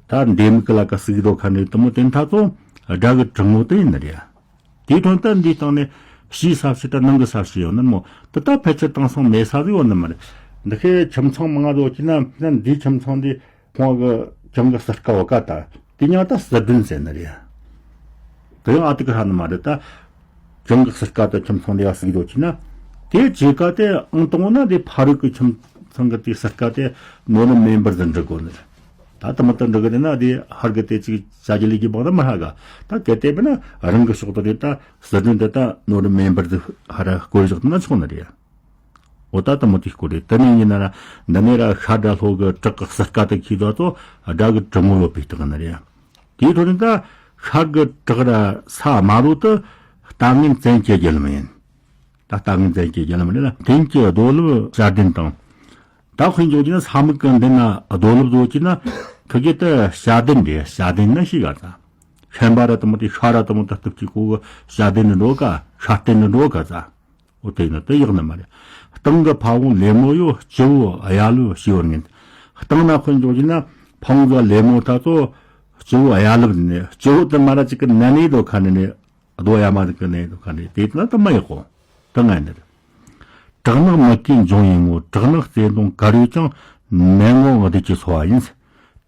ད་འདེམས་གི་ལ་ཀ་ཟིག་དོ་ཁ་ནས་དེ་མོ་དེ་མཐའ་ཚོ་དགྲ་གི་གྲི་ངོ་དེ་ཡིན་ནི་རེད། དེའི་དོན་ད་འདིའི་སྟེང་ནས་ཕྱིའི་ས་བྱི་ད་ནང་གི་ས་བྱི་ཡོད་ནི་མོ་དེ་ད་ཕལ་ཆེར་དེང་སང་མེད་ས་ཟིག་ཡོད་ནི་མ་རེད། འདི་ཁེ་ཁྱིམ་ཚང་མང་ང་ཟིག་ཡོད་ཀྱི་ན་ན་འདིའི་ཁྱིམ་ཚང་འདི་ཁོང་གི་གྱང་གི་ཟུར་ཀ་བ་ཀ་ད་དེ་མྱང་ད་ཟུར་མགྲོན་ཟེར་ནི་རེད། དེ་ཡང་ཨ་ཏི་ཀི་ཧྲ་ནི་མ་རེད་ད། གྱང་གི་ཟུར་ཀ་ད་ཁྱིམ་ཚང་འདི་ཡ་ཟིག་ཡོད་ཀྱི་ན། དེ་བྱེད་ཀ་དེ་ཨང་དང་པོ་ན་དེ་ཕ་རོལ་གི་ཁྱིམ་ཚང་གི་དེ་ཟུར་ཀ་དེ་ནོར་ནི་མེ་འབར་ཟིག་འབྲི་དགོས་ནི་རེད། ད་དེ་མོ་ད་འབྲི་གི་དེ་ན་དེ་ཧར་གི་དེ་ཅིག་བྱ་རྒྱུ་ལས་ཀྱི་བང་ད་མི་ཧ་ག་ད་གལ་ཏེ་མིན་ན་རང་གི་ཕྱོགས་དེ་རེད་ད་ཟུར་མགྲོན་དེ་ད་ནོར་ནི་མེ་འབར་ཟིག་ཧ་ར་སྐོར་བཞག་ན་ཆོག་ནི་རེད། འོ་ད་ལྟ་མོ་དེ་སྐོར་རེད། དེ་ནས་ཡིན་ན་ར་འདི་ནས་ར་ཤ་དགྲ་ལྷོ་གི་བྲག་གི་ཟུར་ཀ་དེ་ཁྱེར་ད་ཚོ་དགྲ་གི་གྲི་ངོ་ཡོད་པའི་རྟགས་ནི་རེད། དེའི་ཁྲོད་ནས་ད་ཤར་གི་བྲག་ར་ས་དམར་པོ་དེ་རྟ་ངན་བཙན་གྱི་རྒྱལ་ལམ་ཡིན། ད་རྟ་ངན་བཙན་གྱི་རྒྱལ་ལམ་རེད་ལ་དེང་གི་རྡོ་ལེབ་བྱ་གདན་དང་། ད་དཔེ་འཇོག་གྱི་ན་ས་མིག་གི་འདི་ན་རྡོ་ལེབ་བཟོ་གྱི་ན་ཁི་གེ་ད་བྱ་གདན་རེད། བྱ་གདན་ན་ཤི་ག་ད་ཤན་པ་ར་དེ་མོ་དེ་ཤ་ར་དེ་མོ་ད་སྟུབ་ཀྱི་ཁོ་གི་བྱ་གདན་ནི་འགྲོ་ག་ཤ་གདན་ནི་འགྲོ་ག་ད། འོ་དེ་ཡིན་ན་དེ་ཡག་ནི་མ་རེད། སྟེང་གི་ཕ་བོང་ལེབ་མོ་ཡོད། སྤྱི་བོ་གཡའ་ལོ་ཞི་བར་ངན། སྟེང་ན་འཁོད་འཇོག་གྱི་ན་ཕ་བོང་གི་ལེབ་མོ་ད་ཚོ་སྤྱི་བོ་གཡའ་ལོ་ནི་སྤྱི་བོ་དེ་མ་ར་ཅིག་གི་ན་ནས་དོ་ཁ་ནས་ནི་རྡོ་གཡའ་མ་ཟིག་གི་ནས་དོ་ཁ་ནས་དེ་ཡིན་ན་དེ་མ་ཡག་གོ་དེ་ང་ནི་རེད། བྲག་ནག་མུ་གེ་འབྱུང་ཡིན་ངོ་། བྲག་ནག་རྩེ་གདོང་དཀར་ཡོད་ཀྱང་ནད་ངོ་བདུད་ཀྱི་འཚོ་བ་ཡིན།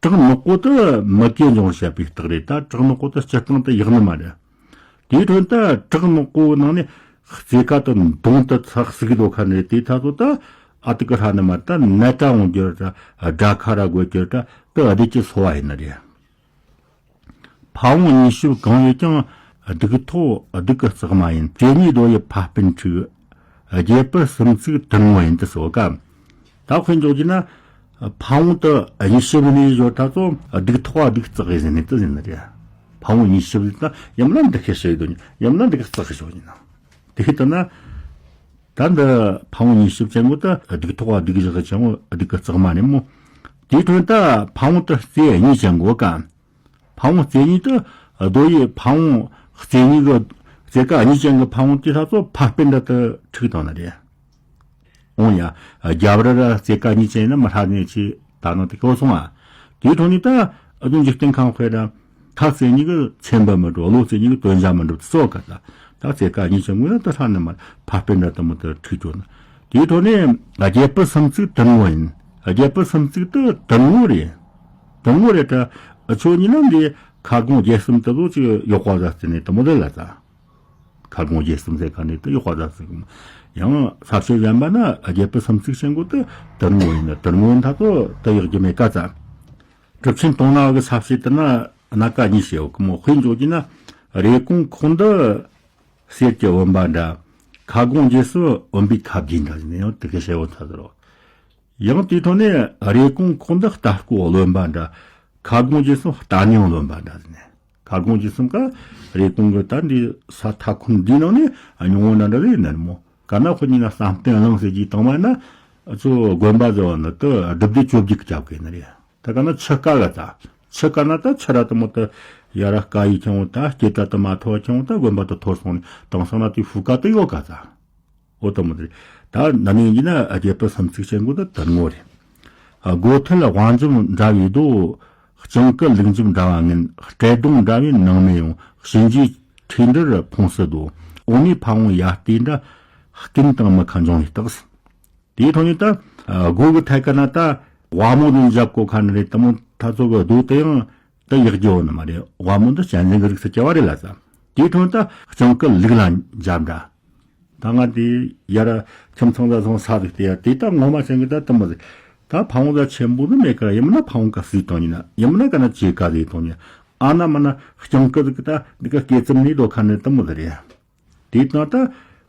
བྲག་ནག་པོ་དེ་མུ་གེ་འབྱུང་བར་བཤད་པའི་རྟགས་རེད། ད་བྲག་ནག་པོ་དེ་སྤྱིར་བཏང་དུ་ཡག་ནི་མ་རེད། དེའི་དོན་ད་བྲག་ནག་པོའི་ནང་ནས་རྩེ་ཀ་དང་གདོང་དུ་ཚག་ཟིག་དོ་ཁ་ནས་དེ་ད་ཚོ་ད་ཨ་ཏི་ཀི་ཧྲ་ནི་མ་ད་ནད་དྲག་འོང་རྒྱུར་ད་དགྲ་ཁ་ར་དགོས་རྒྱུར་ད་དེ་བདུད་ཀྱི་འཚོ་བ་ཡིན་ནི་རེད། ཕ་བོང་གཉིས་གཤིབ་གང་ཡོད་ཀྱང་། སྡིག་ཐོག་སྡིག་གི་རྩེག་མ་ཡིན། རྩེ་གཉིས་རྡོ་ཡི་ཕ་སྤུན་འཁྲུགས། རྒྱལ་པོ་སུམ་བརྩེགས་དུར་ངོ་ཡིན། དུ་སོ་ཀ་ད་དཔེ་འཇོག་རྒྱུ་ན། ཕ་བོང་དུ་གཉིས་གཤིབ་ནས་ཡོད་ད་ཚོ་སྡིག་ཐོག་སྡིག་རྩེག་ཡིན་ནི་དུ་ཡིན་ནི་རེད། ཕ་བོང་གཉིས་གཤིབ་ད་ཡང་ན་འདི་ཁེ་ཤེས་དོ་ཡང་ན་འདི་ཁེ་རྩེག་ཤོག་ཡིན་ན། དེ་ལྟ་ན། ད་འདི་ཕ་བོང་གཉིས་གཤིབ་ཅན་གོ་ད་སྡིག་ཐོག་སྡིག་བཞག་ཅན་གོ་སྡིག་གི་རྩེག་མ་ནི་མོ། དེའི་དོན་ད་ཕ་བོང་དུ་རྩེ་གཉིས་ཅན་གོ་ཀ་ཕ་བོང་རྩེ་གཉིས་དུ་རྡོ་ཡི་ཕ་བོང་རྩེ་གཉིས་ཀྱི་རྩེ་ཀ་གཉིས་ཅན་གྱི་ཕ་བོང་དེ་ལྷ་ཚོ་ཕ་སྤུན་འདྲ་དུ་འཁྲུགས་བཏང་ནི་རེད། འོང་ཡ། རྒྱབ་རི་ར་རྩེ་ཀ་གཉིས་ཅན་ཡིན་ན་མི་ཧྲ་ནས་ཆི་ད་ནང་དེ་ཀོ་སོང་ཨ། དེའི་ཐོག་ནས་ད་ཨ་དུ་འཇིག་རྟེན་ཁམས་དཔེ་ར་ཐག་རྩེ་གཉིས་ཀྱི་ཚེ་འབབ་མི་འགྲོ་བློ་རྩེ་གཉིས་ཀྱི་དོན་བྱ་མི་འགྲོ་སོ་ཀ་ད་ད་རྩེ་ཀ་གཉིས་ཅན་ངོས་ན་ད་ཧྲ་ནས་མ་ཕ་སྤུན་འདྲ་དུ་མི་དུ་འཁྲུགས་བཅོ་ན། དེའི་ཐོག་ནས་རྒྱལ་པོ་སུམ་བརྩེགས་དུར་ངོ་ཡིན། རྒྱལ་པོ་སུམ་བརྩེགས་དུ་དུར་ངོ་རེད། དུར་ངོ་རེད་ད། ཨ་ཆོ་གཉིས་ན་འདི་ཁ་སྒོང་རྒྱལ་གསུམ་དུ་ལོ་ཅིག་ཡོག་པ་ཟ་རྩེ་ནས་དུ་མོ་རེད་ལ་ད། ཁ་སྒོང་རྒྱལ་གསུམ་ཟེར་ཁ་ནས་དུ་ཡོག་པ་ཟ་རྩེ་གི་མོ། ཡང་ས་ཕྱོགས་གཞན་པ་ན་རྒྱལ་པོ་སུམ་བརྩེགས་ཅན་གོ་དུ་དུར་ངོ་ཡིན་ན་དུར་ངོ་ཡིན་ད་ཚོ་དུ་ཡག་རྒྱུ་མེད་ཀ་ཙ། གྲུབ་ཆེན་དོང་ནག་གི་ས་བྱི་དུ་ན་སྣ་ཀ་གཉིས་བྱེད་འོ་གི་མོ་དཔེ་འཇོག་རྒྱུ་ན་རེ་གོང་ཁོང་དུ་གསེར་གྱི་བུམ་པ་འདྲ། ཁ་སྒོང་རྗེས་སུ་བུམ་པའི་ཁབ་རྒྱན་འདྲ་ཟེར་ནས་ཡང་དེ་གི་བྱེད་འོ་ཚ་ཟེར་རོ། ཡང་དེའི་ཐོག་ནས་རེ་གོང་ཁོང་དུ་རྟ་སྐོ་རློན་པ་འདྲ། ཁ་སྒོང་རྗེས་སུ་རྟ་ནིང་རློན་པ་འདྲ་ཟེར་ནས། ཁ་སྒོང་རྗེས་སུ་ཀ་རེ་གོང་གི་ད་འདི་ས་མཐའ་ཁུང་འདིའི་ནང་ནས་སྙུང་བོ་འདྲ་འདྲ་ཟེར་ནས་མོ། ག་ན་ཁོ་གཉིས་ན་བསམ་གཏན་གླིང་ཟེར་གྱི་དང་མ་ན་ཚོ་དགོན་པ་ཟེར་བ་ནི་དུ་སྒྲུབ་སྡེ་བཅོ་བརྒྱད་ཀྱི་རྒྱབ་ཀྱི་ནི་རེད། ད་ག་ན་ཆུ་ཀ་ག་ད། ཆུ་ཀ་ན་ད་ཆུ་ར་དུ་མོ་དུ་ཡ་ར་ཀ་ཡི་ཁྱང་བོ་ད་སྐྱེ་ད་དུ་མ་ཐོ་བ་ཁྱང་བོ་ད་དགོན་པ་དུ་ཐོར་སོང་ནས་དང་སང་ན་དེ་ཧྥུ་ཀ་དུ་ཡོད་ག་ད། འོ་དུ་མོ་དེ། ད་ན་ནིང་ཡིན་ན་རྒྱལ་པོ་སུམ་བརྩེགས་ཅན་གོ་ད་དུར་ངོ་རེད། སྒོ་ཐལ་དབང་འཇུམ་འདྲ་བའི་རྡོ། སྤྱང་ཀི་ལུག་འཇུམ་འདྲ་བ་ངན། སྤྲེལ་གདོང་འདྲ་བའི་ནང་མི་ཡོང་། གཤིན་རྗེའི་ཁྲིའུ་འདྲར་ཕུང་སུ་རྡོ། འོ་ནི་ཕ་བོང་ཡ་ལྟེ་འདྲ། སྐུན་དང་མི་ཁ་འབྱུང་བའི་རྟགས། དེའི་ཐོག་ནས་ད་སྒོ་གི་ཐད་ཀ་ན་ད་དབའ་མོ་དང་འཇབ་གོ་ཁ་ནི་རེད་དུ་མོ་ད་ཚོ་གི་རྡོ་དེ་ཡང་ད་ཡག་རྒྱུ་བོ་ནི་མ་རེད། དབའ་མོ་འདི་གཅན་གཟན་གི་རིགས་སུ་སྐྱེ་བ་རེད་ལ་ས། དེའི་ཐོག་ནས་ད་སྤྱང་ཀི་ལུག་ལ་འཇབ་འདྲ། ད་ང་དེ་ཡར་ཁྱིམ་ཚང་ད་སོང་ས་རིགས་དེ་ཡ་དེ་ད་ངོ་མ་ཅན་གི་ད་དུ་མོ་རེད། ད་ཕ་བོང་ད་ཆེན་པོ་ནི་མེད་ཀ་ཡིན་མིན་ན་ཕ་བོང་ཀ་སུས་བཏང་ཡིན་ན་ཡིན་མིན་ན་ཀ་ན་ཅེ་ཀ་རེད་བཏང་ཡིན། ཨ་ན་མ་ན་སྤྱང་ཀི་རིགས་ད་འདི་ཀ་སྐེ་ཙུམ་ནི་རྡོ་ཁ་ནི་དུ་མོ་རེད། དེའི་ནང་ད་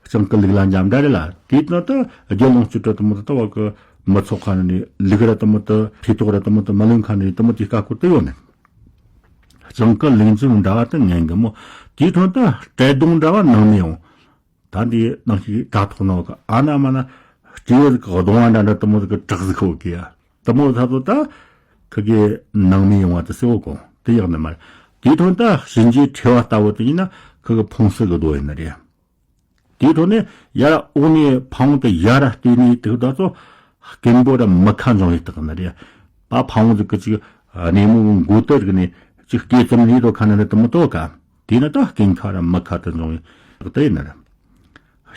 སྤྱང་ཀི་ལུག་ལ་འཇམ་འདྲ་རེད་ལ། དེའི་ནང་ད་རྒྱལ་ལོངས་སྤྱོད་གྲོགས་དུ་མོ་ད་ད་བ་གི་མི་ཚོགས་ཁ་ནས་ལུག་ར་དུ་མོ་ད་ཕི་ཏོག་ར་དུ་མོ་ད་མ་ལུང་ཁ་ནས་དུ་མོ་དེ་ཀ་ཀོ་ད་ཡོད་ནས། སྤྱང་ཀི་ལུག་འཇུམ་འདྲ་བ་ད་ངན་གི་མོ། དེའི་ཐོག་ད་སྤྲེལ་གདོང་འདྲ་བ་ནང་ནས་ཡོང་། ད་འདི་ནང་ཞིག་དྲ་ཐོག་ནང་གི་ཨ་ན་མ་ན་སྤྲེའུ་གི་གདོང་བ་འདྲ་འདྲ་དུ་མོ་གི་བྲག་ཟིག་ཁོ་གི་ཡ། དུ་མོ་ད་ཚོ་ད་ཁི་གི་ནང་མི་ཡོང་བ་དུ་སེ་བོ་གོང་དེ་ཡག་ནི་མ་རེད། དེའི་ཐོག་ད་གཤིན་རྗེའི་ཁྲི་བ་ལྟ་བུ་དེ་ཡིན་ན་ཁི་གི་ཕུང་སུ་གི་རྡོ་ཡིན་ནི་རེད། དེའི་ཐོག་ནས་ཡར་འོག་ནས་ཕ་བོང་དུ་ཡར་བལྟས་ནས་དུ་ད་ཚོ་ སྐེད་འབོ་ར་མི་ཁ་འབྱུང་བའི་རྟགས་ནི་རེད། པ་ཕ་བོང་ཟིག་གི་ཅིག་སྣེ་མོ་མགོ་དེ་རིག་ནས་ཅིག་སྐེ་ཙམ་ནས་དོ་ཁ་ནི་རེད་དུ་མི་དོ་ཀ། དེ་ནི་ད་སྐེད་ཁ་ར་མི་ཁ་དུ་འབྱུང་བའི་རྟགས་དེ་ནི་རེད།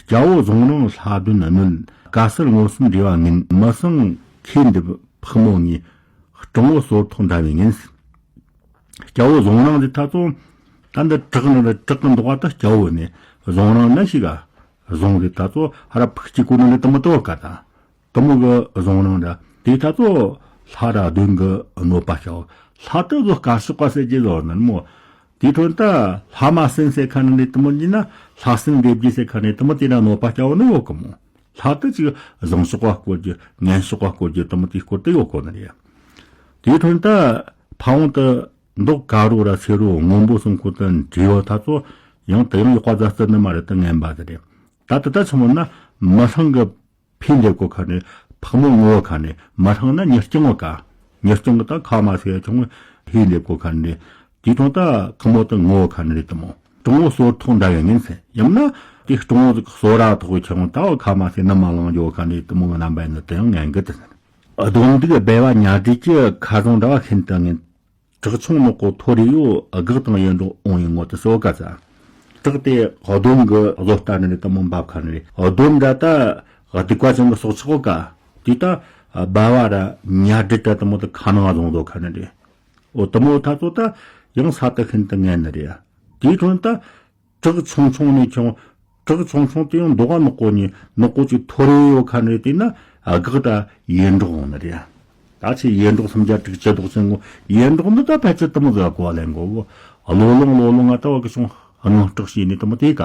སྐྱ་བོ་གཟུངས་རིང་ལྷ་གདོན་གནོན། དཀའ་སེལ་མངོན་སུམ་འབྲེལ་བ་ངན། མི་སྲུང་ཁས་འདེབས་ཕག་མོ་ཉེས། སྤྲང་བོ་སོར་ཐོག་འདྲ་བའི་ངན། སྐྱ་བོ་གཟུངས་རིང་དེ་ད་ཚོ་ད་འདི་བྲག་ནི་རེད། བྲག་གི་མདོག་པ་ད་སྐྱ་བོ་ནས་གཟུངས་རིང་ན་ཞིག་ག་གཟུངས་དེ་ད་ཚོ་ཧ་ར་ཕག་གཅིག་གོ་ནི་ནི་དུ་མི་དོ་ཀ་ད། དུ་མོ་གི་གཟུངས་རིང་ར་དེ་ད་ཚོ་ལྷ་ར་གདོན་གི་གནོད་པ་བྱའོ། ལྷ་དུ་བཟོ་དཀར་ཕྱོགས་པ་ཟེར་གྱི་བཟོ་ནི་མོ། དེའི་ཁྲོད་ད་ལྷ་མ་སྲིན་ཟེར་ཁ་ནི་རེད་དུ་མོ་ཡིན་ན། ལྷ་སྲིན་སྡེ་བརྒྱད་ཟེར་ཁ་ནི་དུ་མོ་དེ་ན་གནོད་པ་བྱའོ་ནི་ཡོད་གི་མོ། ལྷ་དུ་ཅིག་བཟང་ཕྱོགས་པ་སྐོར་གྱི་ངན་ཕྱོགས་པ་སྐོར་གྱི་དུ་མོ་དེའི་སྐོར་དུ་ཡོད་གོ་ནི་རེད། དེའི་ཁྲོད་ད་ཕ་བོང་དུ་མདོག་དཀར་རོ་ར་སེར་རོ་སྔོན་པོ་གསུམ་ཁོ་དུ་འདྲེས་ཡོད་ད་ཚོ་ཡང་དུ་ཡང་ཡག་པ་ཟ་རྩི་ནི་མ་རེད་དུ་ངན་པ་དེ་རེད། ད་དུ་ད་ཆི་མོ་ན་མི་སྲུང་གི་ཕས་འདེབས་གོ་ཁ་ནས། ཕག་མོ་ངོ་བོ་ཁ་ནས། མི་སྲུང་ན་མྱི་རྐྱང་བ་ཀ་མྱི་རྐྱང་གི་ད་ཁ་མ་ཟེར་ཡ་ཆུང་ངུ་ཕས་འདེབས་གོ་ཁ་ནས། དེའི་ཐོག་ད་ཁོ་མོ་ད་ངོ་བོ་ཁ་ནས་རེད་དུ་མོ། སྤྲང་བོ་སོར་ཐོག་འདྲ་བའི་ངན་ཟེར། ཡང་ན་དེ་སྤྲང་བོ་ཟིག་གི་སོ་ར་ཐོག་གི་ཆུང་ད་བ་ཁ་མ་ཟེར་ནམ་མ་ལང་འགྱོ་ཁ་ནས་དུ་མོ་གི་རྣམ་པ་ཡིན་ན་དུ་ཡང་ངན་གི་དུ་ཟེར། གདོན་སྡིག་སྦལ་བ་ཉ་སྦྲུལ་གྱི་ཁ་ཟུང་འདྲ་བ་ཤིན་ཏུ་ངན། བྲག་ཆུང་ནག་པོ་ཐོ་རེ་ཡོད། སྒེག་དང་ཡེ་འདྲོག་འོང་བའི་ངོ་དུ་སོ་ག་ཚ། བྲག་དེ་གདོན་གྱི་བཟོ་ལྟ་ནི་རེད་དུ་མོ་འབབ་ཁ་ནི་རེད། གདོན་འདྲ་ད་སྡིག་པ་ཅན་གྱི་སྲོག་ཆགས་གོ་ཀ། དེ་ད་སྦལ་བ་ར་ཉ་སྦྲུལ་ད་དུ་མོ་ད་ཁ་ནང་བཟུང་བཟོ་ཁ་ནི་རེད། འོ་དུ་མོ་ད་ཚོ་ད་ཡང་ས་ད་ཤིན་ཏུ་ངན་ནི་རེད། དེའི་ཁྲོད་ད་བྲག་ཆུང་ཆུང་ནས་ཆུང་། བྲག་ཆུང་ཆུང་དེ་ཡང་མདོག་ནག་པོ་ནི་ནག་པོ་ཅིག་ཐོ་རེ་ཡོད་ཁ་ནས་དེ་ན་སྒེག་ད་ཡེ་འདྲོག་འོང་ནི་རེད། ད་ཆེ་ཡེ་འདྲོག་སུམ་བརྒྱ་དྲུག་ཅུ་ལྡོག་ཅན་ངོ་ཡེ་འདྲོག་འདི་ད་ཕལ་ཆེར་དུ་མོ་ཟ་གོ་བ་ལེན་གོ་བོ། ལོ་ལོང་ལོ་ལོང་ང་ད་བ་གི་ཆུང་དངངས་སྐྲག་བྱས་ནས་དུ་མོ་དེ་ཀ་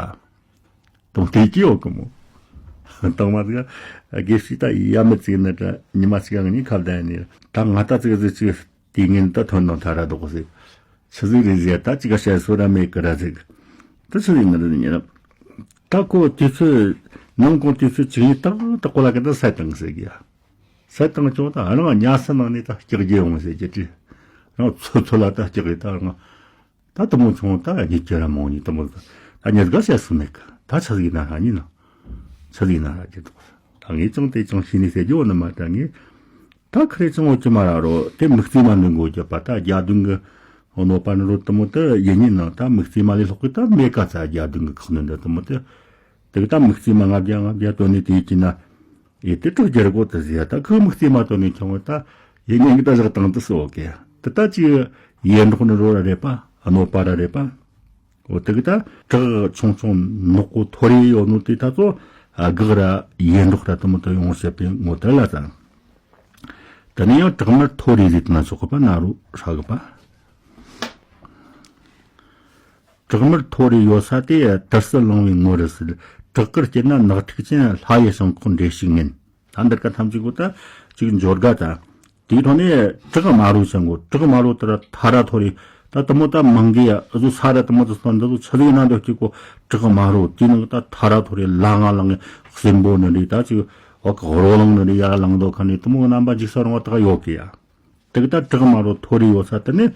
དུ་མོ་དེ་ཅི་ཡོད་གི་མོ། དང་མ་ཟིག་དགེ་བཤེས་ད་ཡ་མི་ཚིག་ནི་ད་ཉི་མ་ཚིག་ག་ངའི་ཁ་བརྡ་ནས་ད་ང་ད་ཚིག་ཟིག་ཚིག་དེ་ངན་ད་ཐོན་ནོ་ཐ་ར་འདུག་ཟིག་ཆི་ཟིག་རེད་ཟེར་ད་ཅི་ག་བཤད་སོ་ར་མེད་ཀི་ར་ཟིག་ད་ཆི་ཟིག་ནི་རེད་ཉེ་ར། ད་ཁོ་དུས་ཚོད་ནང་ཁོང་དུས་ཚོད་ཅིག་ཡིན་ཏག་ཏག་ཁོ་ལ་གི་ད་ས་བཏང་ཟེར་གི་ཡ། ས་བཏང་ཆོག་ད་རང་ཉ་ས་ནང་ནས་ད་སྐྱག་རྒྱུ་ཡོང་ཟེར་གི་ཅི། རང་ཚོ་ཚོ་ལ་ད་སྐྱག་རེད་ད་རང་། ད་དུ་མོ་ཆུང་ད་གཉིད་ཀྱི་ར་མོ་གཉིད་དུ་མོ་ད་གཉིད་ག་བཤད་སུ་མེད་གི་ད་ཆི་ཟིག་ན་ར་ཉིན་ནང་། ཆི་ཟིག་ན་ར་གི་འདུག་ད་ངས་ཅང་དེ་ཅང་ཤེས་ནས་ཟེར་རྒྱུ་བོ་ནི་མ་ད་ངས། ད་ཁ་རེ་ཅང་འོ་ཅི་མ་ར་རོ་དེ་མིག་རྩིས་མ་འདོན་དགོས་ཀྱི་པ་ད་རྒྱ་གདོན་གི་གནོད་པ་ནི་རོ་དུ་མོ་དུ་ཡིན་ཉིན་ནང་ད་མིག་རྩིས་མ་ལས་ལྷག་གི་ད་མེད་ཀ་ཙ་རྒྱ་གདོན་གི་ཁག་ནི་འདི་དུ་མོ་དུ། དེ་གི་ད་མིག་རྩིས་མ་ལྔ་བརྒྱ་ལྔ་བརྒྱ་བཏོན་ནས་དེ་ཡིན་ན། ཡེ་དེ་དྲུག་བརྒྱ་ར་གོ་དུ་ཟེར་ད་ཁོས་མིག་རྩིས་མ་བཏོན་ནས་ཁྱོང་བ་ད་ཡེ་ངན་གི་ད་བཞག་བཏང་དུ་སོ་གེ་དེ་ད་ཅི་ཡེ་འདྲོག་ནི་རོ་ར་རེད་པ་གནོད་པ་ར་རེད་པ། འོ་དེ་གི་ད་བྲག་ཆུང་ཆུང་ནག་པོ་ཐོ་རེ་ཡོད་ནོ་དེ་ད་ཚོ་སྒེག་ར་ཡེ་འདྲོག་ར་དུ་མོ་དུ་ཡོང་བྱེད་པའི་ངོ་དེ་ལ་ཙང་། དེ་ནས་ཡང་བྲག་དམར་ཐོ་རེ་ཟེར་དུ་ན་ཆོག་གི་པ་ན་རུ་ཧྲ་གི་པ། བྲག་དམར་ཐོ་རེ་ཡོད་ས་དེ་དུར་སི་ལང་བའི་ངོ་རུ་སྲིད། བྲག་དཀར་སྐྱེས་ན་ནག་ཐིག་ཅན། ལྷ་ཡི་བྱང་ཁོག་འདྲེ་ཞིག་ངན། ད་འདིར་ཀ་ཐམས་ཅད་གོ་ད་ཅིག་འབྱོར་དགའ་ད། དེའི་ཐོག་ནས་བྲག་དམར་རོ་ཅན་གོ་བྲག་དམར་རོ་དེ་ར་ཐ་ར་ཐོ་རེ་ད་དུ་མོ་ད་མང་གི་ཡ་ཨ་ཟུ་ས་ར་དུ་མོ་ད་སོན་འདི་ཟུ་ཆི་ཟིག་ན་འདོད་ཅིག་གོ་བྲག་དམར་རོ་དེའི་ནང་ད་ཐ་ར་ཐོ་རེ་ལ་ང་ལང་གི་སྲིན་པོ་ནི་རེད་ད་ཅིག་བ་གི་རོ་ལང་ནི་རེད་ཡ་ལང་དོ་ཁ་ནས་དུ་མོ་གི་རྣམ་པ་འཇིགས་ས་རུང་བ་དག་ཡོད་གི་ཡ། དེ་གི་ད་བྲག་དམར་རོ་ཐོ་རེ་ཡོད་ས་དེ་ནས་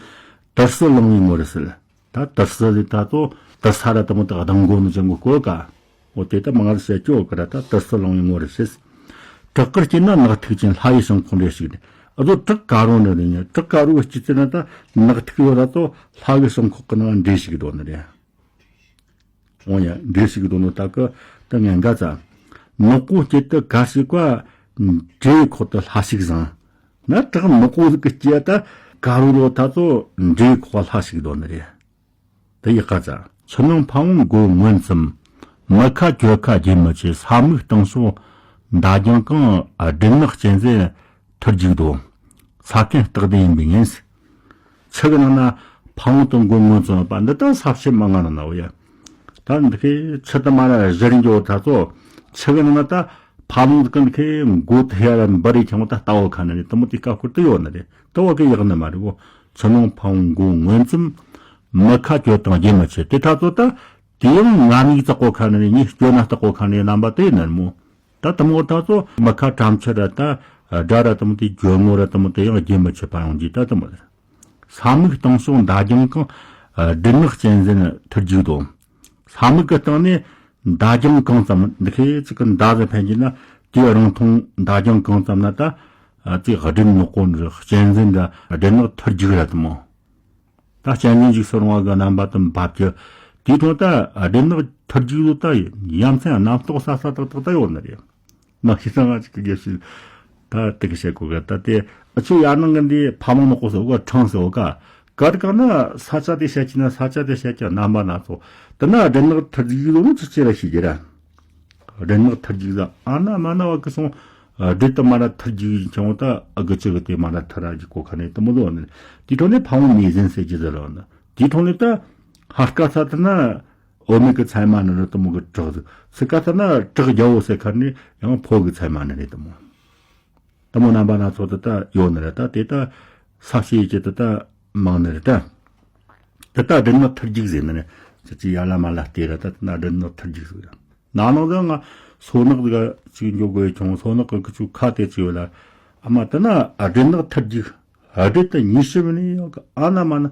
དུར་སི་ལང་བའི་ངོ་རུ་སྲིད། ད་དུར་སི་ཟིག་ད་ཚོ་དུར་ས་ར་དུ་མོ་དག་གདང་མགོ་ནི་ཅན་གོ་གོ་ཀ། འོ་དེ་ད་མང་རུ་བཤད་ཀྱི་འོ་ཀ་ར་ད་དུར་སི་ལང་བའི་ངོ་རུ་སྲིད། བྲག་དཀར་སྐྱེས་ན་ནག་ཐིག་ཅན། ལྷ་ཡི་བྱང་ཁོག་འདྲེ་ཞིག་ནས། ཨ་ཚོ་བྲག་དཀར་རོ་ནི་རེད་ཉ་བྲག་དཀར་རོ་སྐྱེས་ཚེ་ན་ད་ནག་ཐིག་ཡོད་ར་ཚོ་ལྷ་གི་བྱང་ཁོག་གི་ནང་འདྲེ་ཞིག་འགྲོ་ནི་རེད། འོང་ཡ་འདྲེ་ཞིག་འདུག་ནོ་ད་ཀི་ད་ངན་ག་ཙ། ནག་པོ་སྐྱེ་དུ་ག་ཞིག་པ། འདྲེའི་ཁོག་ཏུ་ལྷ་ཞིག་བཟང་། ན་བྲག་ནག་པོ་ཟིག་གི་སྐྱེ་ད་དཀར་རོ་ད་ཚོ་འདྲེའི་ཁོག་ལྷ་ཞིག་འདུག་ནི་རེད། དེ་ཡི་ག་ཙ། ཆུ་ནང་ཕ་བོང་མགོ་ངོས་ཙམ། མི་ཁ་གྱོད་ཁ་རྒྱུན་མི་ཆད། ས་སྨུག་སྟེང་ཕྱོགས་མདའ་རྒྱང་གང་། སྦྲུལ་ནག་གཅན་གཟན་ཐུར་རྒྱུག་དོ། ས་ཁན་སྟག་ལྡན་ཡིན་པའི་ངན། ཆུ་གི་ནང་ན་ཕ་བོང་དང་མགོ་ངོས་ཙམ་པ་འདི་ལྟ་ས་བཤད་མ་ང་ནང་ན་འོ་ཡ། ད་འདི་ཁའི་ཆུ་དུ་མ་ར་བཞུར་འགྱོ་ད་ཚོ་ཆུ་གི་ནང་ན་ད་ཕ་བོང་གི་འདི་ཁའི་མགོ་དེ་ཡ་ར་འབར་རེ་ཁྱང་ད་ལྟ་བོ་ཁ་ན་རེ་དུ་མོ་དེ་ཀ་ཁུར་དུ་ཡོད་ན་རེ་ལྟ་བོ་གི་ཡག་ནི་མ་རེ་བོ། ཆུ་ནང་ཕ་བོང་མགོ་ངོས་ཙམ། མི་ཁ་གྱོད་དང་རྒྱུན་མི་ཆད། དེ་ད་ཚོ་ད་དེ་ཡང་ང་མིག་ཙག་གོ་ཁ་ན་རེ་ཉི་སྐྱོ་ན་ལྟ་གོ་ཁ་ན་རེ་རྣམ་པ་དེ་ནར་མོ། ད་དུ་མོ་ད་ཚོ་མི་ཁ་གྲམ་ཆུ་ར་ད་དགྲ་ར་དུ་མོ་དེ་གྱོད་ངོ་ར་དུ་མོ་དེ་ཡང་རྒྱུན་མི་ཆད་པ་ཡོང་གི་ད་དུ་མོ་རེད། ས་སྨུག་སྟེང་ཕྱོགས་མདའ་རྒྱང་གང་། སྦྲུལ་ནག་གཅན་གཟན་ཐུར་རྒྱུག་དོ། ས་སྨུག་གི་སྟེང་ནས་མདའ་རྒྱང་གང་ཙམ་འདི་ཁའི་ཅིག་གི་མདའ་ཟིག་འཕེན་གྱི་ན་ དེའི་རིང་ཐུང་འདའ་རྒྱང་གང་ཙམ་ན་ད་ཨ་དེ་སྦྲུལ་ནག་པོ་འདྲ་གཅན་གཟན་འདྲ་སྦྲུལ་ནག་ཐུར་རྒྱུག་ར་དེ་མོ། ད་གཅན་གཟན་འཇིགས་སུ་རུང་བ་གི་རྣམ་པ་དེ་མོ་བབས་ཀྱི། དེའི་འཕྲོ་ད་སྦྲུལ་ནག་ཐུར་རྒྱུག་ལོ་ད་ཡ་མཚན་རྣམ་རྟོག་གསལ་གསལ་ཏག་ཏག་ད་ཡོད་ནི་རེད། མ་ཤེས་ས་ང་ཅིག་གི་དགེ་བཤེས་ད་དེ་གི་བཤད་གོ་གི། ད་དེ་ཨ་ཆོས་ཡར་ནང་གི་འདི་ཕ་མ་ནག་པོ་ཟེར་བ་ཁྲང་ཟེར་བ་ཀ་ཀར་གང་ན་ས་ཆ་དེ་བཤད་ཀྱི་ན་ས་ཆ་དེ་བཤད་ཀྱི་རྣམ་པ་སྣ་ཚོགས། དེ་ན་སྦྲུལ་ནག་ཐུར་རྒྱུག་ལོ་ནི་ཚིག་ཅེ་ར་ཤེས་ཀྱི་ར། སྦྲུལ་ནག་ཐུར་རྒྱུག་ཟ་ཨ་ན་མ་ན་བ་གི་སོང་། སྦྲུལ་དུ་མ་ར་ཐུར་རྒྱུག་ཡིན་ཀྱང་ད་ཨ་གི་ཅི་གི་དེ་མ་ར་ཐུར་ར་རྒྱུག་གོ་ཁ་ནས་དུ་མོ་ལོ་ནི། དེའི་འཕྲོ་ནས་ཕ་མ་མེ་ཟིན་ཟེར་གྱི་ཟེར་ལོ་ནི། དེའི་འཕྲོ་ནས་ད་ཧ་སྐ་ས་དེ་ན་འོ་མའི་གི་ཚལ་མ་ནི་རེད་དུ་མོ་གི་བྲག་ཟིག་ཚིག་ཀ་ས་ན་བྲག་རྒྱ་བོ་ཟེར་ཁ་ནས་ཡང་ཕོ་གི་ཚལ་མ་ནི་རེད་དུ་མོ། དུ་མོ་རྣམ་པ་སྣ་ཚོགས་དེ་ད་ཡོད་ནི་རེད། ད་དེ་ད་ས་བྱེ་ཡི་ཅི་དེ་ད་མང་ནི་རེད་ད། དེ་ད་སྦྲུལ་ནག་ཐུར་རྒྱུག་ཟེར་ནི་རེད། ཅི་ཅི་ཡ་ལ་མ་ལ་སྟེ་ར་ད་དེ་ན་སྦྲུལ་ནག་ཐུར་རྒྱུག་ཟེར། ན་ནང་ད་ང་སོ་ནག་ཟིག་ཅིག་འཇོག་དགོས་ཡོད་ཀྱང་སོ་ནག་གི་ཁུ་ཆུ་ཁ་དེ་ཅིག་ཡོད་ལ། ཨ་མ་དེ་ན་སྦྲུལ་ནག་ཐུར་རྒྱུག་སྦྲུལ་དེ་ཉི་ཤུ་མིན་ཡོད་གི་ཨ་ན་མ་ན།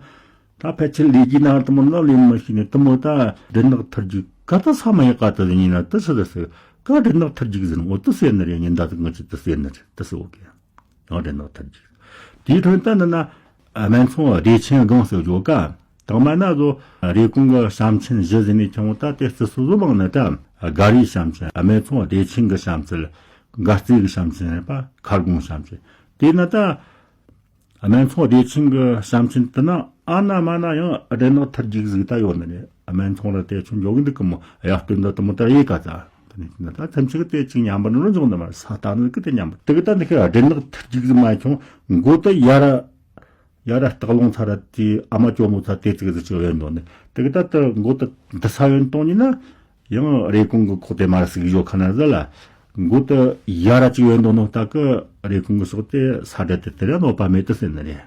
ད་ཕལ་ཆེར་ལས་ཀྱི་ནང་དུ་མོ་ནག་ལས་མི་ཤེས་ནས་དུ་མོ་ད་སྦྲུལ་ནག་ཐུར་རྒྱུག་ག་ད་ས་མ་ཡག་ག་ད་ཡིན་ན་དུ་སུ་དུ་སུ་ག་སྦྲུལ་ནག་ཐུར་རྒྱུག་ཟེར་ནོ་དུ་སུ་ཡིན་ནི་རེད། ཉིན་ད་དུ་ང་ཅི་དུ་སུ་ཡིན་ནི་རེད་དུ་སུ་འོ་གི་ཡང་སྦྲུལ་ནག་ཐུར་རྒྱུག་དེའི་འཕྲོ་ད་ནི་ན་སྨད་འཚོང་བདེ་ཆེན་སྒང་ཟེར་འཇོག་ག་དང་མ་ན་བཟོ་རེ་ཀུང་གི་བྱམས་ཆེན་བཞི་ཟེར་ནས་ཁྱོང་ད་དེ་རྩི་སུ་བཟོ་མང་ནི་ད་སྒར་རི་བྱམས་ཆེན་སྨད་འཚོང་བདེ་ཆེན་གི་བྱམས་ཆེན་སྒར་རྩེ་གི་བྱམས་ཆེན་རེད་པ། མཁར་གོང་བྱམས་ཆེན་དེ་ན་ད། སྨད་འཚོང་བདེ་ཆེན་གྱི་བྱམས་ཆེན་དེ་ན་ཨ་ན་མ་ན་ཡང་སྦྲུལ་ནག་ཐུར་རྒྱུག་ཟིག་ད་ཡོད་ནི་རེད། སྨད་འཚོང་ལ་དེ་ཆུང་འཇོག་གི་འདུག་གི་མོ་ཡར་སྟོན་ད་དུ་མོ་ད་ཡེ་ག་ད། དེ་ནས་ད་ཐམས་ཅད་ཀྱི་དེ་ཅིག་ཉམས་པ་ནི་རུ་འཇོག་འདི་མ་ས་ད་ནི་ཀི་དེ་ཉམས་པ་དེ་གི་ད་འདི་ཁའི་སྦྲུལ་ནག་ཐུར་རྒྱུག་ཟིག་མ་ཁྱོང་མགོ་ད་ཡ་ར་ཡ་ར་སྟག་ལུང་ཚ་ར་དེ་ཨ་མ་ཅོ་མོ་ཚ་དེ་ཙིག་ཟིག་ཅིག་ཡོད་འདུག་ནི་དེ་གི་ད་ད་མགོ་ད་འདི་ས་ཡོད་གཏོང་ཉིན་ན། ཡང་རེ་ཀུང་གི་ཁོག་དེ་མར་ཟིག་བཞོ་ཁ་ན་ཟ་ལ། མགོ་དེ་ཡ་ར་ཅིག་ཡོད་འདུག་ནོ་ད་གི་རེ་ཀུང་གི་ཕྱོགས་དེ་ས་འདྲ་དེ་དེ་ར་གནོད་པ་མེད་དུ་ཟེར་ནི་རེད།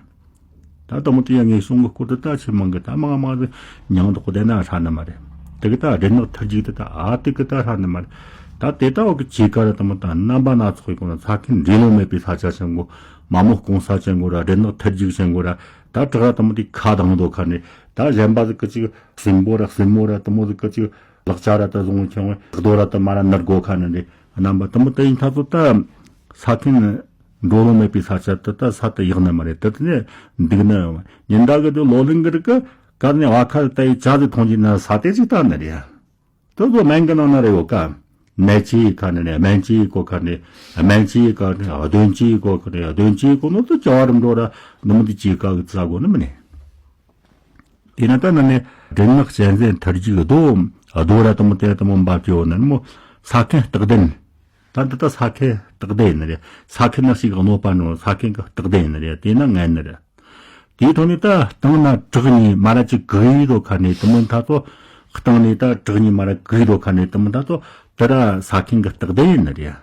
ད་དུ་མོ་དེ་ཡང་ངེས་བྱུང་གི་སྐོར་དུ་ད་ཆེ་མང་གི་ད་མང་མང་ཟིག་མྱང་འདུག་གོ་དེ་ན་ཧྲ་ནི་མ་རེད། དེ་གི་ད་སྦྲུལ་ནག་ཐུར་རྒྱུག་དེ་ད་ཨ་དེ་གི་ད་ཧྲ་ནི་མ་རེད། ད་དེ་ད་འོ་གི་ཅི་ག་ར་དུ་མོ་ད་རྣམ་པ་སྣ་ཚོགས་ཡི་གོང་ན་ས་ཁན་འདྲེ་ལོང་མེད་པའི་ས་ཆ་ཆེན་གོ་མ་མོ་སྐོང་ས་ཆེན་གོ་ར་སྦྲུལ་ནག་ཐུར་རྒྱུག་ཆེན་གོ་ར་ད་བྲག་ར་དུ་མོ་དེ་ཁ་དང་དོ་ཁ་ནི་ད་གཞན་པ་ཟིག་གི་ཅིག་སྲིན་པོ་ར་སྲིན་མོ་ར་དུ་མོ་ཟིག་གི་ཅིག་ལག་ཆ་ར་ད་བཟུང་ཁྱེར་བས་རྡོ་ར་ད་མ་ར་ནར་དགོ་ཁ་ནི་འདི་རྣམ་པ་དུ་མོ་དེ་ཡིན་ཐ་ཚོ་ད་ས་ཁན་འགྲོ་ལོང་མེད་པའི་ས་ཆ་དུ་ད་ས་དུ་ཡག་ནི་མ་རེད། དུ་དེ་ནས་འདུག་ནི་ཉིན་ད་གི་དུ་ལོ་ལིང་གི་རིག་གི་ག་ནས་བ་ཁ་ད་ཡི་ཆ་དུ་ཐོང་གི་ན་ས་དེ་ཅིག་ད་ནི་རེད། དུ་དུ་སྨན་གི་ནང་ན་རེ་ཡོད་ཀ་སྨན་ཆི་ཡི་ཁ་ནི་ནས་སྨན་ཆི་ཡི་གོ་ཁ་ནས་སྨན་ཆི་ཡི་ག་ནས་གདོན་ཆི་ཡི་གོ་ཁ་ནས་གདོན་ཆི་ཡི་གོ་ནོ་དུ་ཅ་བ་རིམ་འགྲོ་ར་ནི་མི་འདི་ཅི་ག་གི་ཙ་གོ་ནི་མི་ནི། དེ་ན་ད་ནི་ནི་སྦྲུལ་ནག་གཅན་གཟན་ཐུར་རྒྱུག་རྡོ་རྡོ་ར་དུ་མོ་དེ་དུ་མོ་འབབ་ཀྱི་ཡོད་ནི་མོ་ས་ཁན་སྟག་ལྡན། ད་འདི་ད་ས་ཁན་སྟག་ལྡན་ཡིན་ནི་རེད། ས་ཁན་ན་ཞིག་གནོད་པ་ནོ་ས་ཁན་གི་སྟག་ལྡན་ཡིན་ནི་རེད། དེ་ན་ངན་ནི་རེད། དེའི་ཐོག་ནས་ད་སྟེང་ན་བྲག་གཉིས་མ་ར་ཅིག་གི་ཡི་རྡོ་ཁ་ནས་དུ་མོ་ད་ཚོ་སྟེང་ནས་ད་བྲག་གཉིས་མ་ར་གི་ཡི་རྡོ་ཁ་ནས་དུ་མོ་ད་ཚོ་དེ་ར་ས་ཁན་གི་སྟག་ལྡན་ཡིན་ནི་རེད།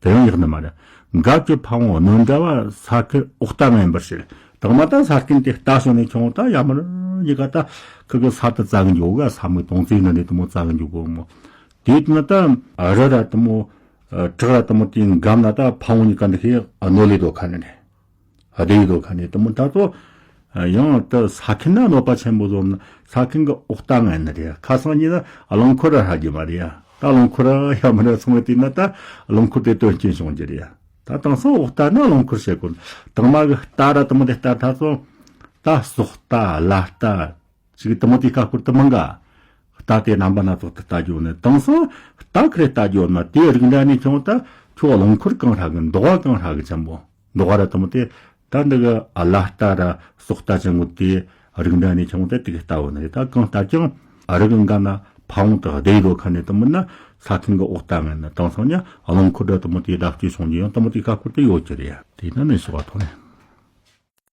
དེ་ཡང་ཡག་ནི་མ་རེད། འགབ་ཀྱི་ཕ་བོང་གནོན་འདྲ་བ་ས་ཁུལ་འོག་རྟ་ངན་པར་བྱེད། དང་མ་ད་ས་ཁུལ་དེ་རྟ་ཞོན་ནས་ཁྱོང་ད་ཡ་མ་རུ་གཉིས་ཀ་ད་ཁུ་གི་ས་དུ་རྩ་གི་འཇུག་ག་ས་མིག་དོང་ཙེ་ནི་ནི་དུ་མོ་རྩ་གི་འཇུག་གོ་མོ། དེ་ནི་ད་རི་ར་དུ་མོ་བྲག་ར་དུ་མོ་དེ་འགབ་ན་ད་ཕ་བོང་གཉིས་ཀ་འདི་ཁའི་གནོད་ལས་དོ་ཁ་ནི་ནི། བདེ་ཡི་དོ་ཁ་ནས་དུ་མོ་ད་ཚོ་ཡང་ད་ས་ཁུལ་ན་གནོད་པ་ཆེན་པོ་བཟོ་ན་ས་ཁུལ་གི་འོག་རྟ་ངན་ནི་རེད། ཁ་སང་ཉིན་ན་རླངས་འཁོར་ར་ཧ་རྒྱུ་མ་རེད་ཡ། ད་རླངས་འཁོར་ར་ཡ་མི་ར་སོང་བའི་དུས་ན་ད་རླངས་འཁོར་དེ་དོན་རྐྱེན་བྱུང་རྒྱུ་རེད་ཡ། ད་དེང་སང་འོག་རྟ་ན་རླངས་འཁོར་བྱེད་དགོས། དང་མ་གི་རྟ་ར་དུ་མོ་དེ་རྟ་ད་ཚོ་ད་ཟོག་རྟ་ལ་རྟ་ཅིག་དུ་མོ་དེ་ཁ་ཁུར་དུ་མང་ག་རྟ་དེ་རྣམ་པ་སྣ་ཚོགས་དུ་རྟ་རྒྱུ་ནི་དེང་སང་རྟ་ཁ་རེ་རྟ་རྒྱུ་ན་དེ་རིགས་འདྲ་ནི་ཁྱོང་ད་ཁྱོད་རླངས་འཁོར་གང་ཧྲ་གི་འདོག་ག་གང་ཧྲ་གི་ཆེན་པོ། འདོག་ར་དུ་མོ་དེ་ད་འདི་གི་ལ་རྟ་ར་ཟོག་རྟ་ཅན་གོ་དེ་རིགས་འདྲ་ནས་ཆུང་དེ་དེ་གི་ལྟ་བུ་ནི་རེད། ད་གང་ལྟར་ཀྱང་རི་གི་འགའ་ན་ཕ་བོང་དུ་བདེ་རོ་ཁ་ནས་དུ་མོ་ན་ས་ཁན་གི་འོག་རྟ་ངན་ན་དེང་སང་ཉ་རླངས་འཁོར་ར་དུ་མོ་དེ་བརྡབ་སྐྱོད་བྱུང་རྒྱུ་ཡང་དུ་མོ་དེ་ཁ་ཁུར་དེ་ཡོད་ཀྱི་རེད། དེ་ན་ནི་ཞོག་པ་ཐོག་ནས།